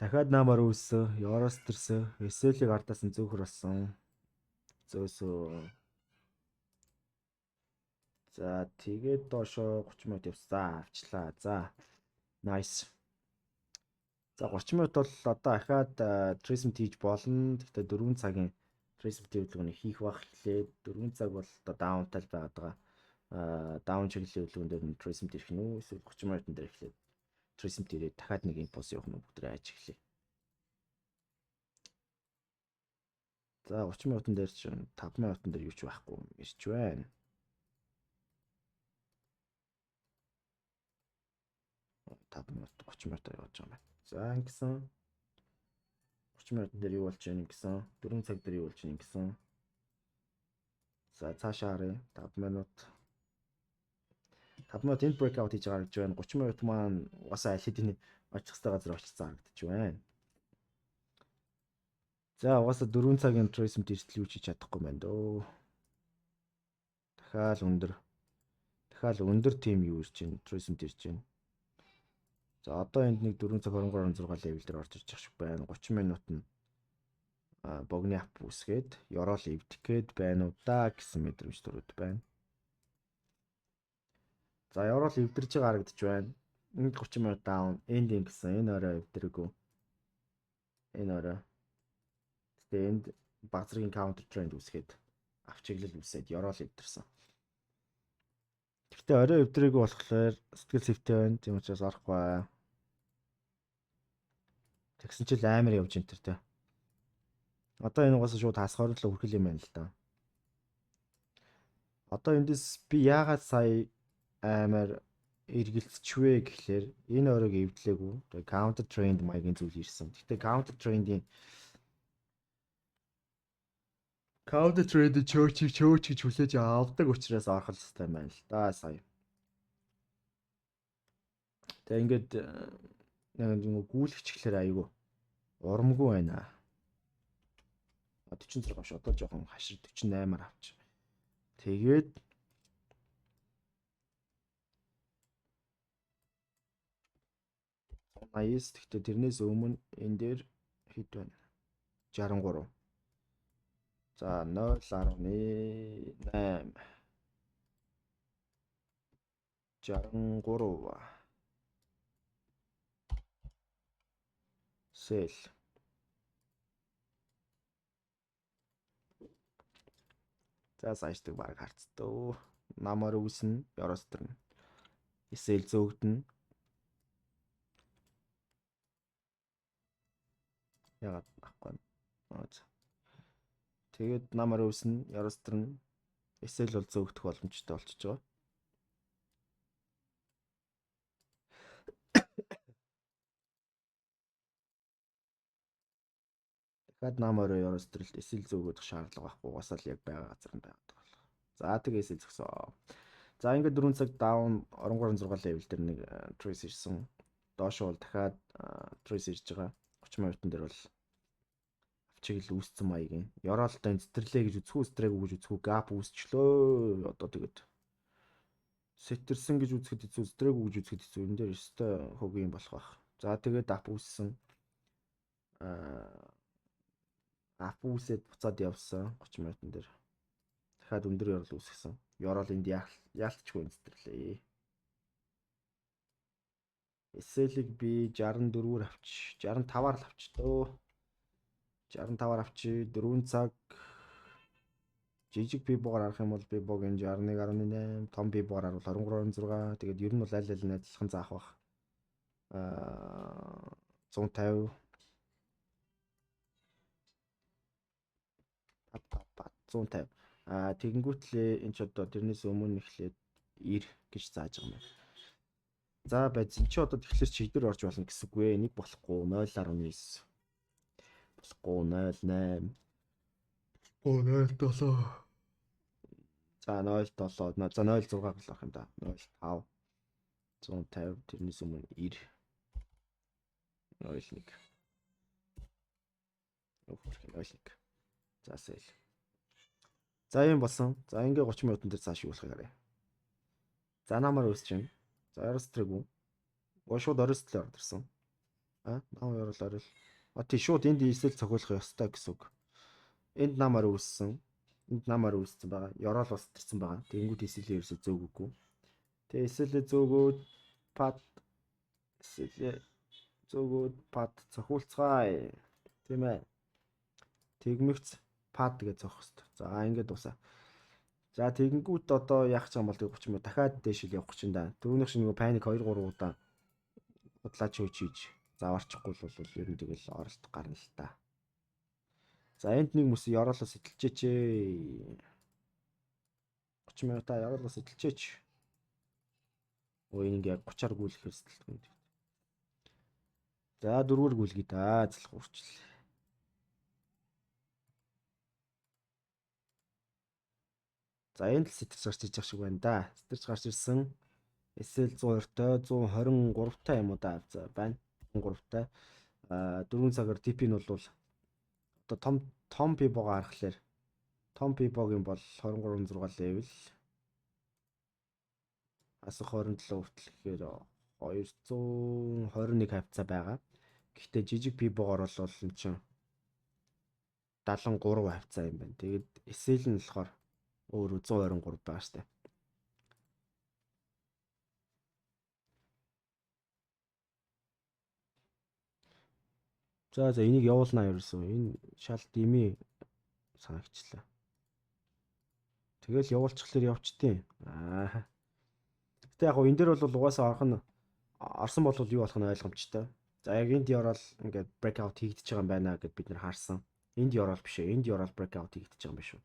Дахиад наамаар үүссэн. Ёроос тэрсэн. SL-ийг ардаас нь зөөхөр болсон. Зөөсөн. За тэгээд доошо 30 минут явсан. Авчлаа. За. Nice. За 30 минут бол одоо ахаад tracement хийж болно. Гэхдээ 4 цагийн tracement хөдөлгөөнийг хийх бах эхлээд 4 цаг бол одоо down тал байгаад байгаа. Down чиглэлийн хөдөлгөөн дээр нь tracement ирэх нь үү эсвэл 30 минутан дээр эхлээд tracement ирээд дахиад нэг импульс явах нь бүгд айж эхлэе. За 30 минутан дээр чинь 5 минутан дээр юу ч байхгүй ирч байна. 5 минут 30 минутаар явж байгаа юм байна. За ингэсэн 30 минутан дээр юу болж байна гэсэн 4 цаг дээр юу болж байна гэсэн. За цаашаа харъя. 5 минут 5 минут энд breakout хийж байгаа гэж байна. 30 минут маань угаасаа аль хэдийн очих хэвээр газар очсон харагдаж байна. За угаасаа 4 цагийн tracement эрсдэл юу ч хийж чадахгүй байна дөө. Дахиад өндөр. Дахиад өндөр тим юу ирж байна? Tracement ирж байна. За одоо энд нэг 4 цаг 23.6 level дээр орж ирж байгаа шиг байна. 30 минут нь богны ап үүсгээд ёроол эвдэх гээд байна уу да гэсэн мэдрэмж төрөд байна. За ёроол эвдэрж байгаа харагдаж байна. Энд 30 минут down, энд ингэсэн, энэ орой эвдрээгүй. Энэ орой. Гэтэ энд баг зэргийн counter trend үүсгээд авч чиглэл үүсээд ёроол эвдэрсэн. Гэхдээ орой эвдрээгүй болохоор сэтгэл сэвтэй байна. Тийм учраас орохгүй. Тэгсэн чил амар явж энэ төр тэ. Одоо энэ угаасаа шууд хасгаар л хүрхэл юм байна л да. Одоо эндээс би яагаад сая амар эргэлзчихвэ гэхлээр энэ оройг эвдлээгүй. Тэгээ counter trend маягийн зүйл ирсэн. Гэхдээ counter trend-ийн counter trend church church гэж хүлээж авдаг учраас орох хэрэгтэй юм байна л да сая. Тэгээ ингээд нэг гүйлгчглэр айгүй урамгүй байна. 46 биш одоо жоохон хашир 48-аар авч. Тэгээд 89 гэхдээ тэрнээс өмнө энэ дээр хэд байна? 63. За 0.8 63 sell. За сайждаг баг харцдөө. Намаар үүснэ, ёроос төрнө. SL зөөгдөнө. Ягаад авахгүй вэ? Тэгээд намаар үүснэ, ёроос төрнө. SL бол зөөгдөх боломжтой болчихж байгаа. Дахиад нам орой ёроос төрөлт SL зөөгдөх шаардлага байхгүй. Угаасаа л яг байгаа газар нь байгаад байгаа. За тэгээ SL зөксөө. За ингээд 4 цаг down 23.6 level дээр нэг trace ирсэн. Доошоо бол дахиад trace ирж байгаа. 30 минутан дээр бол чиглэл үүссэн маягийн. Ёроолтой сэтэрлээ гэж үзэхүү, сэтрээгүй гэж үзэхүү, gap үүсчлөө. Одоо тэгээд сэтэрсэн гэж үзэхэд хэцүү, сэтрээгүй гэж үзэхэд хэцүү. Энэ дээр өстой хөгийн юм болох байх. За тэгээд ап үүссэн. Ап үүсээд буцаад явсан 30 минутан дээр. Дахиад өндөр ёроол үүсгэсэн. Ёроол энд яалтчгүй сэтэрлээ. SL-ийг би 64-ээр авч, 65-аар л авч дөө. 65-аар авчи 4 цаг жижиг Fibo-гоор харах юм бол Fibo-гийн 61.8, том Fibo-гоор харуул 23.6. Тэгээд ер нь бол аль аль нь адилхан заах бах. 150 150. Тэгэнгүүтлээ энэ ч одоо тэрнээс өмнө эхлээд 90 гэж зааж байгаа юм байна. За байз энэ чи одоо тэгэхээр чи хэдэр орж болно гэсэн үг вэ? Нэг болохгүй 0.9. Болохгүй 0.8. Болохгүй 0.7. За 0.7, за 0.6 болох юм да. 0.5. 150 тэрнээс өмнө 90. 0.1. 0.1. За sell. За юм болсон. За ингээ 30 минутан дээр цааш юу болохыг харъя. За намаар үүсэж байна. За орос тэрэгүү. Гоо шууд орос төлөө орд ирсэн. Нам ёрол орол. Тий шууд энд SL цохиулах ёстой гэсэн үг. Энд намаар үүссэн. Энд намаар үүссэн байгаа. Ёроол бас тэрсэн байгаа. Тэгэнгүүт SL-ээ ерөөсөө зөөгөөгүй. Тэгээ SL-ээ зөөгөөд пад SL-ээ зөөгөөд пад цохиулцгаая. Тийм ээ. Тэгмэгц пад гэж зөөх хэвээр. За ингээд дуусаа. За тэгэнгүүт одоо яах ч юм бол 30 минут дахиад дээшэл явах гэж байна да. Түрүүнийх шиг нөгөө паник 2 3 удаа худлаа чөөч хийж заваарчихгүй бол ер нь тэгэл оролт гарна л та. За энд нэг мөс ёроолоо сэтэлчээч. 30 минутаа ёроолоо сэтэлчээч. Өө энэ ингээ 30-аар гүйлэхээр сэтэлдэг юм. За дөрвөөр гүйлгэе да. Зэлх урчлаа. За энд л сэтэрч гарч иж байгаа шиг байна да. Сэтэрч гарч ирсэн. SL 102-той 123-тай юм уу да байна. 123-тай. 4 цагаар TP нь бол одоо том Fibo-го харахлаар том Fibo-гийн бол 23.6 level. Асах 27 хүртэл гэхээр 221 хавцаа байгаа. Гэхдээ жижиг Fibo-гоор бол эн чинь 73 хавцаа юм байна. Тэгээд SL нь болохоор өөрөө 123 байгаа штэ. За энийг явуулнаа ерөөсөө. Энэ шал дими санагчлаа. Тэгэл явуулчихлаар явчтیں۔ Гэтэ яг гоо энэ дээр бол угаасаа орох нь орсон бол юу болох нь ойлгомжтой. За яг энд ёроол ингээд breakout хийгдэж байгаа юм байна гэд бид нэр харсан. Энд ёроол биш ээ. Энд ёроол breakout хийгдэж байгаа юм биш үү?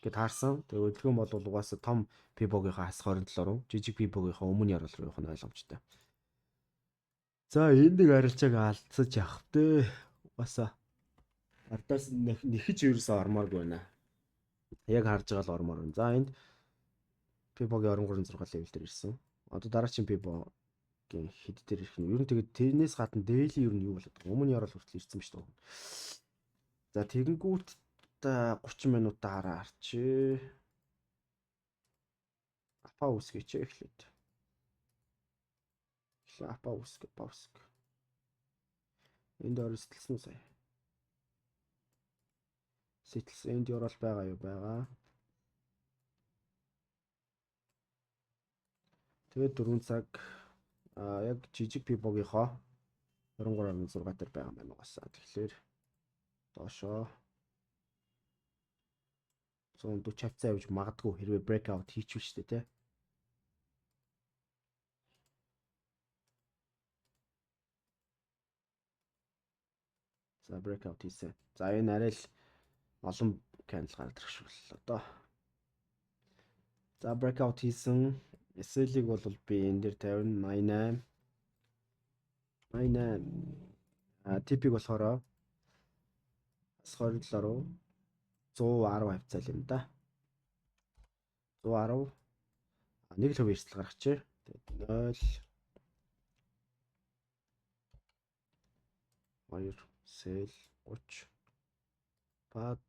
Гэт харсан. Тэгээ хөдөлгөөн бол угаасаа том Fibo-гийнхаа хас 27 руу, жижиг Fibo-гийнхаа өмнө ёроол руу явах нь ойлгомжтой. За энэ нэг арилжааг алдсаж явах тэ. Угаасаа ардаас нэхэж ерөөсөө ормооргүй байна. Яг харж байгаа л ормоор байна. За энд Fibo-гийн 23.6 level дээр ирсэн. Одоо дараагийн Fibo-гийн хэд дээр ирэх нь. Ер нь тэгээд тэрнээс гадна daily ер нь юу болоод байгаа. Өмнө ёроол хүртэл ирсэн ба шүү дээ. За тэгэнгүүт 30 минутаа хараа харчээ. Апа үсгээч эхлээд. Эхлээ апа үсгэ, апа үсгэ. Энд орой сэтэлсэн үү сая? Сэтэлсэн. Энд ёроол байгаа юу байгаа. Тэгээд 4 цаг яг жижиг Fibo-гийнхоо 23.6 дээр байгаа юм байна угаасаа. Тэгэхээр доошоо 140 хавцаа явж магадгүй хэрвээ breakout хийчихвэл шүү дээ тий. За breakout хийсэн. За энэ арай л олон candle гардаг шиг боллоо доо. За breakout хийсэн. SL-ийг бол би энэ дээр 50 88 88 TP-г болохоор бас 27 руу 110 хавцаа юм да. 110 нэг л хувийн эрсдэл гаргачих. Тэгээд 0 2 sell 30 бад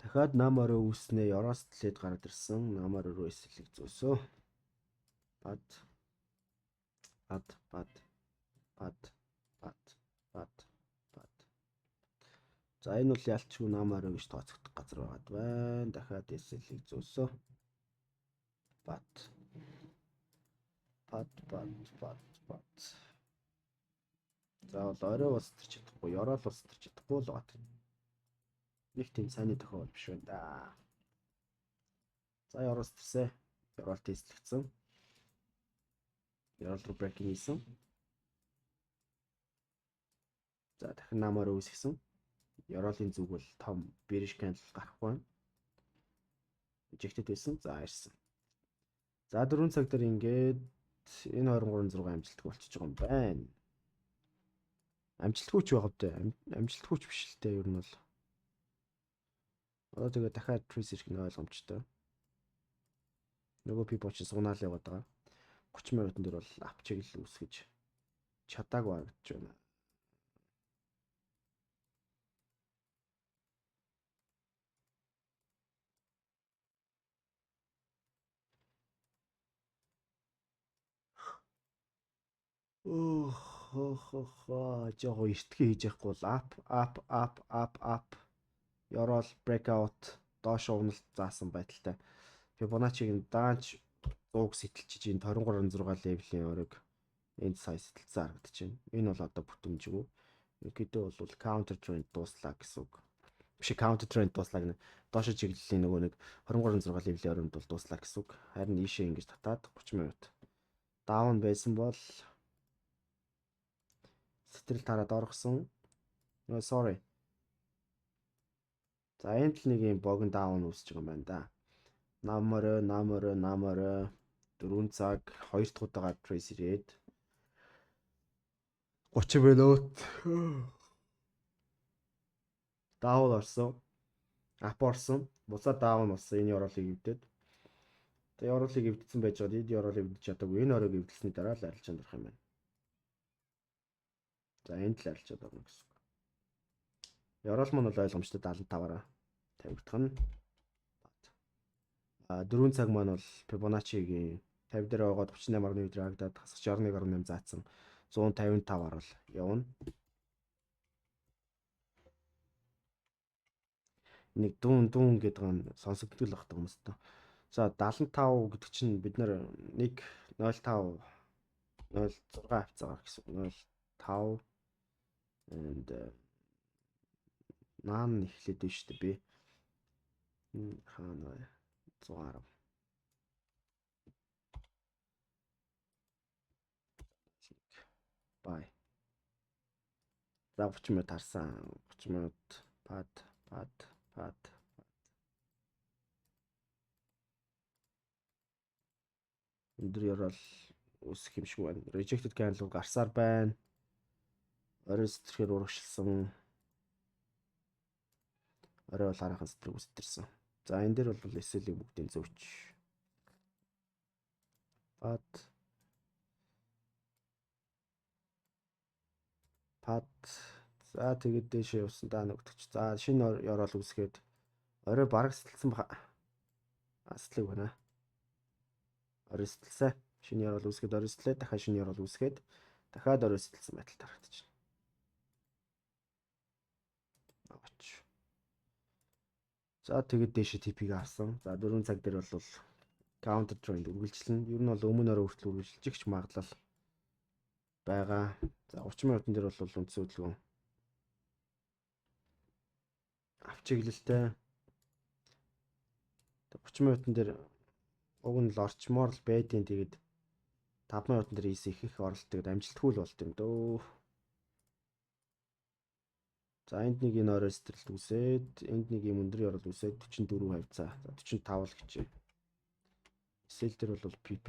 дахиад нам орой үүснэ ёроос төлээд гараад ирсэн. Нам орой руу SL-ийг зөөсөө. Бад бад бад бад бад бад бад. За энэ бол ялчгүй нам орой гэж тооцогдох газар байгаад байна. Дахиад SL-ийг зөөсөө. Бад бад бад бад бад. За бол орой бас төрч чадахгүй, ёроол бас төрч чадахгүй л байгаа. Нэг тийм сайнны тохиол биш байна да. За ёроос төрсөө. Ёроол тестлэгдсэн. Ёроол руу breaking хийсэн. За дахин намаар үүсгэсэн. Ёроолын зүг бол том bearish candle гарахгүй байна. Rejected байсан. За ирсэн. За 4 цаг дээр ингээд энэ 23.6 амжилтгүй болчихж байгаа юм байна. Амжилтгүй ч байгаа вдэ. Амжилтгүй ч биш л дээ ер нь бол. Одоо тэгээ дахиад trace ирэх нь ойлгомжтой. Нөгөө пип чинь сугнаал яваад байгаа. 30 минутын дээр бол ап чиглэл үүсгэж чадаагүй харагдаж байна. Өөх жоо эртгээ хийж яахгүй бол up up up up up ёроол breakout доош уналт заасан байдалтай. Fibonacci-г нь даанч 100-г сэтэлчиж энэ 23.6 level-ийн оройг энд сая сэтэлсэн харагдаж байна. Энэ бол одоо бүтэмжгүй. Ерөнхийдөө бол counter trend дууслаа гэсэн үг. Биш counter trend дууслаа гэнэ. Доошо чиглэлийн нөгөө нэг 23.6 level-ийн оронд бол дууслаа гэсэн үг. Харин ийшээ ингэж татаад 30 минут down байсан бол сэтрэл тараад оргосон. Sorry. За энд л нэг юм богино down үүсэж байгаа юм байна да. Нам орой, нам орой, нам орой 4 цаг 2 дахь удаага trace ирээд 30 минут down орсон. Up орсон. Буцаад down болсон. Энэ ёроолыг эвдээд. Тэгээ ёроолыг эвдсэн байж байгаа. Энэ ёроолыг эвдэж чадаагүй. Энэ оройг эвдэлсний дараа л арилжаанд орох юм байна. За энд л арилжаад орно гэсэн үг. Ёроол маань бол ойлгомжтой 75-аараа тавигдах нь. А 4 цаг маань бол Fibonacci-гийн 50 дээр байгаад 38.1 дээр хагдаад хасах 61.8 заасан 155-аар бол явна. Нэг дүүн дүүн гэдэг нь сонсогддог л багтаа хүмүүстээ. За 75 гэдэг чинь бид нар 1.05 0.6 хавцаагаар гэсэн үг. 0.5 and наан эхлээд байна шүү дээ би. Хаана вэ? 110. Бай. За 30 минут харсан. 30 минут пад пад пад. Өндөр ёроол үүсэх юм шиг байна. Rejected candle гарсаар байна. Орой сэтгэхээр урагшилсан. Орой бол хараахан сэтрэг үстэрсэн. За энэ дээр бол SL-ийг бүгдийг зөөч. Пад пад за тэгээд дээшээ явсан даа нөгтөгч. За шинэ ёроол үүсгээд орой бараг сэтэлсэн баха. Сэтлэг байна. Орой сэтэлсэн. Шинэ ёроол үүсгээд орой сэтлээ. Дахиад шинэ ёроол үүсгээд дахиад орой сэтэлсэн байдал харагдаж байна. Аваач. За тэгээд дээшээ TP-г авсан. За 4 цаг дээр бол counter trend үргэлжлэнэ. Ер нь бол өмнө орой хүртэл үргэлжлэж ч магадлал байгаа. За 30 минутын дээр бол үндсэн хөдөлгөөн авч чиглэлтэй. 30 минутын дээр уг нь л орчмоор л байдیں۔ Тэгээд 5 минутын дээр ийс их их оролт тэгээд амжилтгүй л болд юм дөө. За энд нэг энэ орой сэтрэлт үүсээд энд нэг юм өндөр ёроол үүсээд 44 хавцаа. За 45 л гэжээ. SL дээр бол PP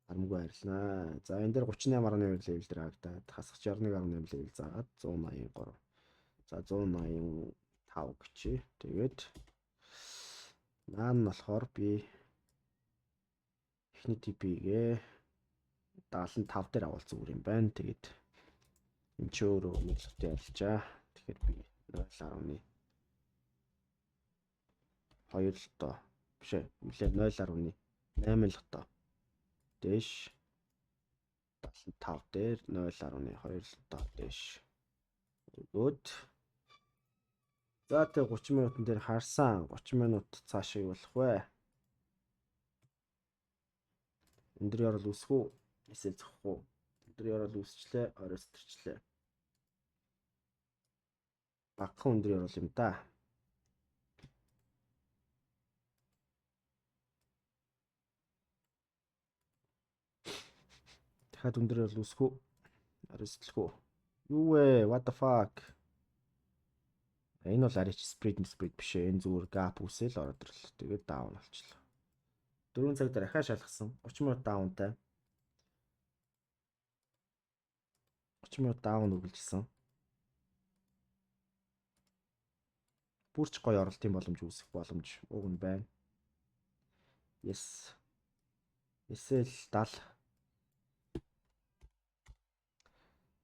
харамгүй арилнаа. За энэ дээр 38.1 level дээр хагдаад хасах 61.8 level заагаад 183. За 185 гэжээ. Тэгээд наан нь болохоор би эхний TP-гээ 75 дээр авал зүгээр юм байна. Тэгээд Энд чи өөрөө нэг lot-ын арилжаа. Тэгэхээр би 0.2 lot-оо биш ээ. Үлээ 0.8 lot-оо. Дээш 75 дээр 0.2 lot-оо дээш. Өгөөд за тэг 30 минутан дээр харсан. 30 минут цаашаа юу болох вэ? Өндөр ёроол үүсэх үү? Эсвэл зөхөх үү? Өндөр ёроол үүсчлээ, орой сэтэрчлээ. Багахан өндөр ёроол юм да. Дахиад өндөр ёроол үүсэх үү? Орой сэтлэх үү? Юу вэ? What the fuck? Энэ бол арич spread биш ээ. Энэ зүгээр gap үүсэл ороод ирлээ. Тэгээд down болчихлоо. 4 цаг дээр ахаа шалгасан. 30 минут down-тай. 30 минут down үргэлжилсэн. Бүрч гоё оролтын боломж үүсэх боломж уг нь байна. Yes. SL 70.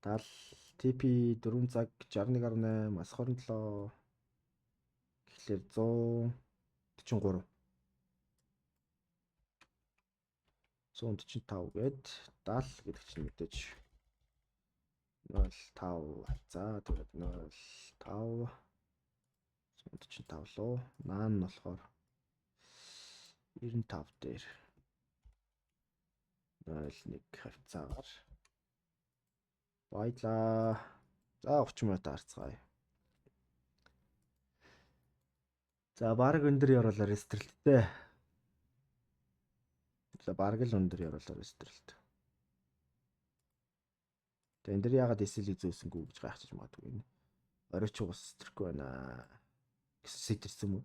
70 TP 4 цаг 61.8 мас 27 гэхлээр 143 145 гээд 70 гэдэг чинь мэдээж 0.5 за тэгээд 0.5 145 луу наан нь болохоор 95 дээр 0.1 хавцаагаар баялаа. За 30 минут харцгаая. За бараг өндөр ёроолоор эстрэлттэй. За бараг л өндөр ёроолоор эстрэлт. Тэгээ энэ дэр яагаад SL-ийг зөөсөнгүү гэж гайхчих магадгүй энэ. Оройч бас сэтрэхгүй байна гэсэн сэтэрсэн үү?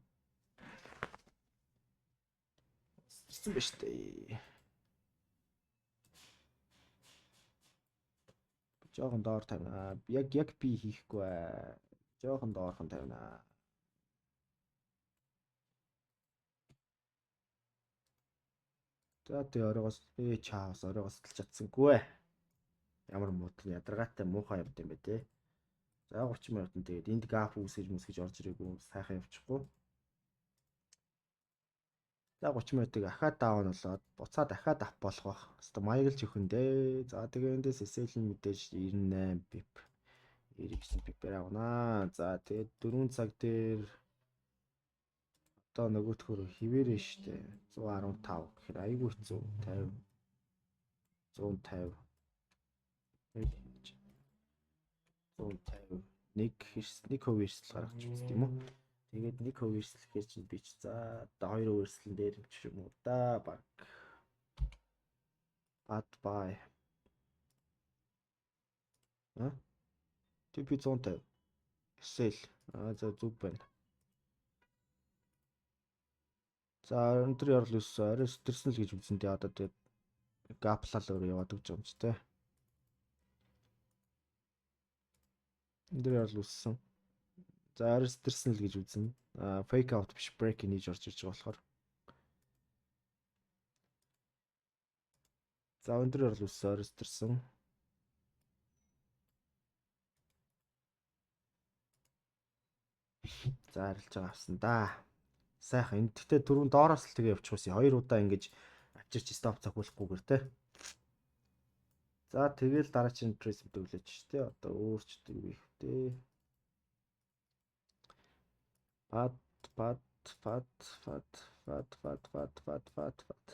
Сэтэрсэн ба штэ. Жохон доор тавина. Яг би хийхгүй ээ. Жохон доорхон тавина. За тэгээ оройгоос чаавас оройгоос сэтэлж чадсангүй ээ. Ямар муудал ядаргаатай муухай явд юм бэ те. За 30 минутанд тэгээд энд gap үүсгэж мүсгэж орж ирээгүй сайхан явчихгүй. За 30 минутыг ахаад down болоод буцаад ахаад up болох бах. Хэвээ маяглж өгөн дээ. За тэгээ эндээс SL нь мэдээж 98 pip 99 pip-ээр авнаа. За тэгээд 4 цаг дээр одоо нөгөөтгөр хിവэрэ штэ 115 гэхээр айгүй хэцүү 50 150 150 1% эрсдэл гаргаж үздэг юм уу? Тэгээд 1% эрсдэл гэхээр чинь би ч за одоо 2% эрсдэлэн дээр юм ч юм уу да баг. Bad buy. А? TP 150. SL. А за зүг байна. За өндөр ёроол өссөн. Орой сэтэрсэн л гэж үзсэн. Тэгээ одоо тэгээд гаплал өөрөө яваад өгч байгаа юм чи тэ. Өндөр ёроол өссөн. За орой сэтэрсэн л гэж үзнэ. А fake out биш break in хийж орж ирж байгаа болохоор. За өндөр ёроол өссөн, орой сэтэрсэн. За арилж байгаа авсан да. Сайхан. Энэ гэхдээ түрүүн доороос л тэгээ явчих байсан. Хоёр удаа ингэж авчирч стоп цохиулахгүйгээр те. За тэгэл дараагийн trace мэдүүлээч те. Одоо өөрчдөг юу их те. Пад пад пад пад пад пад пад пад пад пад.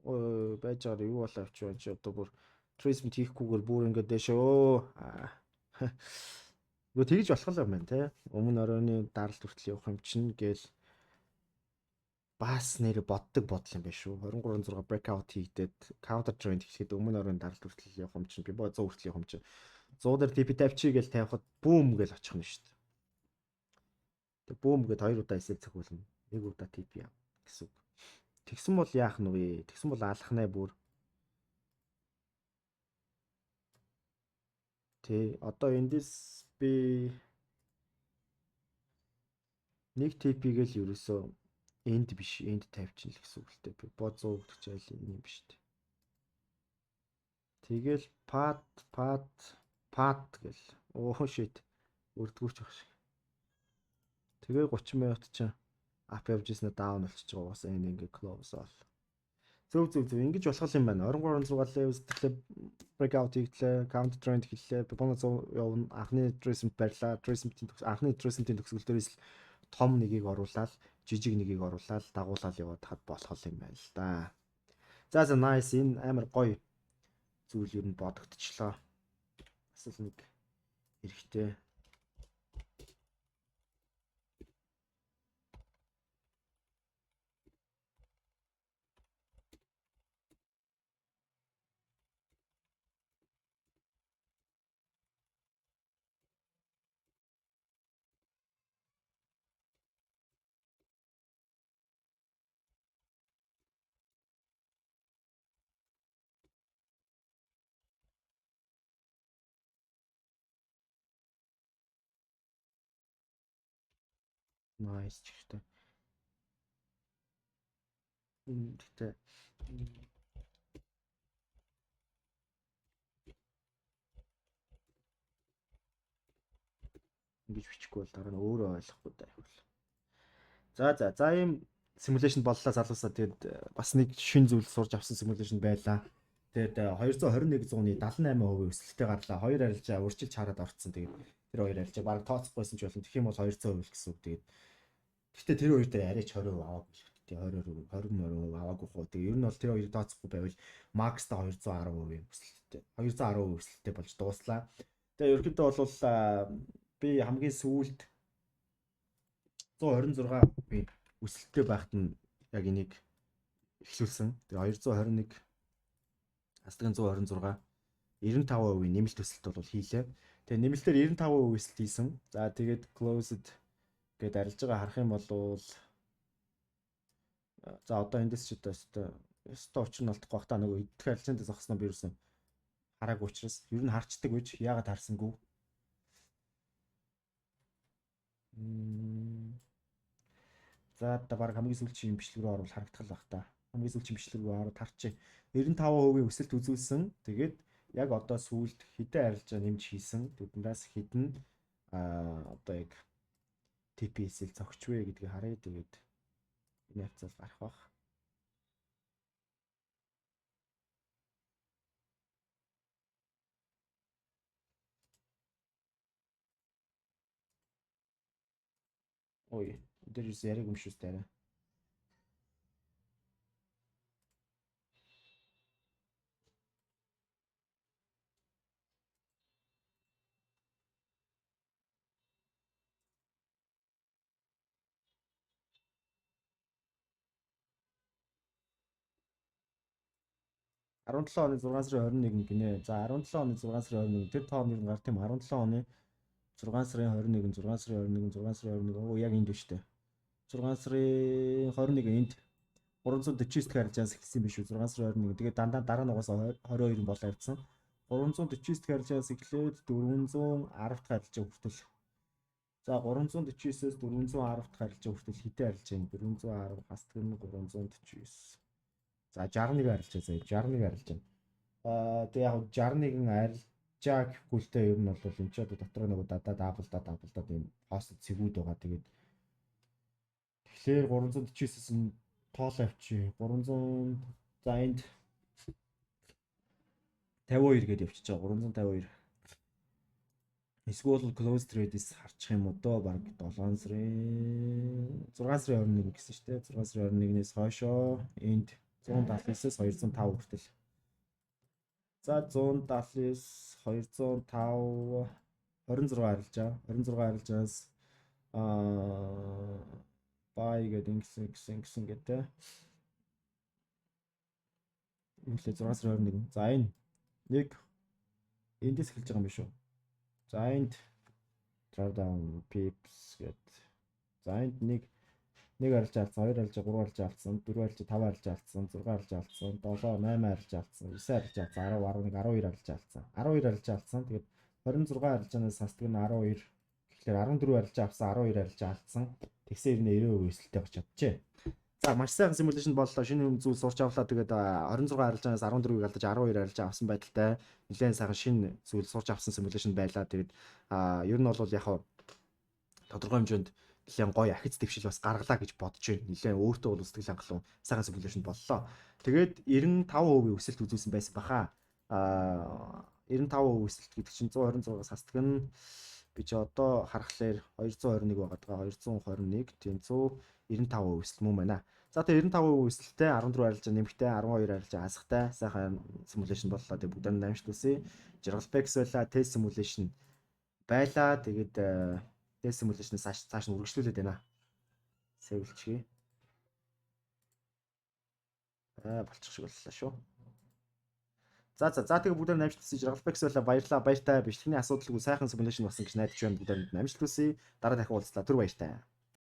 Ой байж байгаа юу болоо авч байна чи одоо бүр tracement хийхгүйгээр бүр ингээд дэшөө. Нөгөө тэгж болох юм байна те. Өмнө оройны даралт хүртэл явах юм чинь гээл бас нэр боддог бодол юм байна шүү. 23.6 breakout хийгдээд counter trend эхлэхэд өмнө оройн даралт хүртэл явах юм чинь би 100 хүртэл явах юм чинь 100 дээр TP тавьчих гээл тавихад бүүм гээл очих нь шүү дээ. Тэг бүүм гээд хоёр удаа SL цохиулна. Нэг удаа TP яа гэсэн үг. Тэгсэн бол яах нь вэ? Тэгсэн бол алах нэ бүр. Тэ одоо эндээс би нэг TP гээл ерөөсөө энд биш энд тавьчихна л гэсэн үг л дээ. Би 100 гэдэг чинь аль юм биш үү. Тэгэл пад пад Пат гэл. Оо shit. Өрдгүүч байх шиг. Тэгээ 30 минут чинь up явж ирсэн down болчихж байгаа. Угаасаа энэ ингээ close all. Зөв зөв зөв ингэж болох юм байна. 23.6 level сэтгэлээ breakout хийгдлээ, counter trend хэллээ. Fibonacci 100 явна. Анхны retracement барьлаа. Retracement-ийн анхны retracement-ийн төгсгөл дээрээс л том нэгийг оруулаад, жижиг нэгийг оруулаад дагуулаад яваад хад болох юм байна л да. За за, nice, энэ амар гоё зүйл ер нь бодогдчихлоо. Бас л нэг хэрэгтэй. Nice ч ихтэй. Энэ гэхдээ ингэж бичихгүй бол дараа нь өөрөө ойлгохгүй даа бол. За за за, ийм simulation боллоо, залуусаа. Тэгээд бас нэг шин зүйл сурж авсан simulation байлаа. Тэгээд 221 зууны 78% өсөлттэй гарлаа. Хоёр арилжаа урьдчилж хараад орцсон. Тэгээд тэр хоёр арилжаа бараг тооцохгүйсэн ч болно. Тэгэх юм бол 200% л гэсэн үг. Тэгээд гэхдээ тэр хоёр дээр арай ч 20% аваагүй л дээ. 20 20 20% аваагүй хоо. Тэгээд ер нь бол тэр хоёрыг тооцохгүй байвал max та 210% өсөлттэй. 210% өсөлттэй болж дууслаа. Тэгээд ерөнхийдөө бол би хамгийн сүүлд 126% өсөлттэй байхад нь яг энийг эхлүүлсэн. Тэгээ 221 хасдагын 126 95% нэмэлт өсөлт бол хийлээ. Тэгээ нэмэлтээр 95% өсөлт хийсэн. За, тэгээд closed гэдээ арилж байгаа харах юм бол, за, одоо эндээс ч одоо өстой учир нь олдохгүй бах та, нөгөө идэх арилжаанд зогсноо би юусэн хараагүй учраас. Ер нь харчдаг гэж яагаад харсангүй. За, одоо баг хамгийн сүүлийн бичлэг рүү орвол харагдах л бах та. Хамгийн сүүлийн бичлэг рүү ороод харчих. 95% өсөлт үзүүлсэн. Тэгээд яг одоо сүүлд хэдэн арилжаа нэмж хийсэн. Тэднээс хэдэн одоо яг TPS-эл зогч вэ гэдгийг харъя. Тэгээд энэ хавцал гарах бах. Ой, дээр юус яриаг юм шүү дээ арай. 17 оны 6 сарын 21 гинэ. За, 17 оны 6 сарын 21 тэр тоон ер нь гарт юм. 17 оны 6 сарын 21, 6 сарын 21, 6 сарын 21, оо, яг энд биш үү? 6 сарын 21 энд 349 дахь арилжаас эхэлсэн биш үү? 6 сарын 21. Тэгээд дандаа дараа нь угаасаа 22 болоо явцсан. 349 дахь арилжаас эхлээд 410 дахь арилжаа хүртэл. За, 349-өөс 410 дахь арилжаа хүртэл хэдэн арилжаа юм? 410 хасдаг нь 349. За, 61 арилжаа заяа, 61 арилжаа. Аа, тэгээ яг 61 арилжаа гэхгүй л дээ, ер нь бол энэ ч одоо дотор нөгөө дадаа double да double да ийм пост цэгүүд байгаа. Тэгээд тэгэхээр 349-ээс нь тоол авчи 300, за, энд 52 гээд явчихж байгаа, 352. Эсвэл close trade-с харчих юм уу доо, баг 7 сарын 6 сарын 21 гэсэн шүү дээ. 6 сарын 21-ээс хойшоо энд 179-ээс 205 хүртэл. За, 179 205 26 арилжаа. 26 арилжаас buy гэдэг ингэсэн ингэсэн ингэсэн гэдэг. Юу лээ, 6 сарын 21. За, энэ нэг эндээс эхэлж байгаа юм биш үү? За, энд drawdown pips гэд. За, энд нэг нэг арилжаа алдсан, хоёр арилжаа, гурван арилжаа алдсан, дөрөв арилжаа, таван арилжаа алдсан, зургаан арилжаа алдсан, 7, 8 арилжаа алдсан, 9 арилжаа алдсан, 10, 11, 12 арилжаа алдсан. 12 арилжаа алдсан. Тэгээд 26 арилжаанаас хасдаг нь 12 гэхлээр 14 арилжаа авсан, 12 арилжаа алдсан. Тэгсэн ер нь 90% өсөлттэй болж чаджээ. За, маш сайхан simulation боллоо. Шинэ юм зүйл сурч авлаа. Тэгээд 26 арилжаанаас 14-ийг алдаж 12 арилжаа авсан байдалтай. Нилээн сайхан шинэ зүйл сурч авсан simulation байлаа. Тэгээд ер нь бол яг тодорхой хэмжээнд нилээн гоё ахиц дэвшил бас гаргалаа гэж бодож байна. Нилээн өөртөө бол сэтгэл хангалуун сайхан simulation боллоо. Тэгээд 95% өсөлт үзүүлсэн байсан баха. 95% өсөлт гэдэг чинь 126-аас хасдаг нь би чи одоо харахлаар 221 байгаад байгаа. 221, тийм, 195% өсөлт мөн байна. За, тэгээ 95% өсөлттэй, 14 арилжаа нэмэгтэй, 12 арилжаа хасахтай сайхан simulation боллоо. Тэгээ бүгд амжилт хүсье. Жаргалбекс байла, тест simulation байлаа. Тэгээд тест simulation-аас цааш нь үргэлжлүүлээд байна. Save лчихье. Болчих шиг боллоо шүү. За, тэгээ бүгдээр амжилт хүсье. Жаргалбекс байла, баярлаа, баяртай. Бичлэгийн асуудалгүй сайхан simulation болсон гэж найдаж байна. Бүгдээр амжилт хүсье. Дараа дахин уулзлаа. Түр баяртай.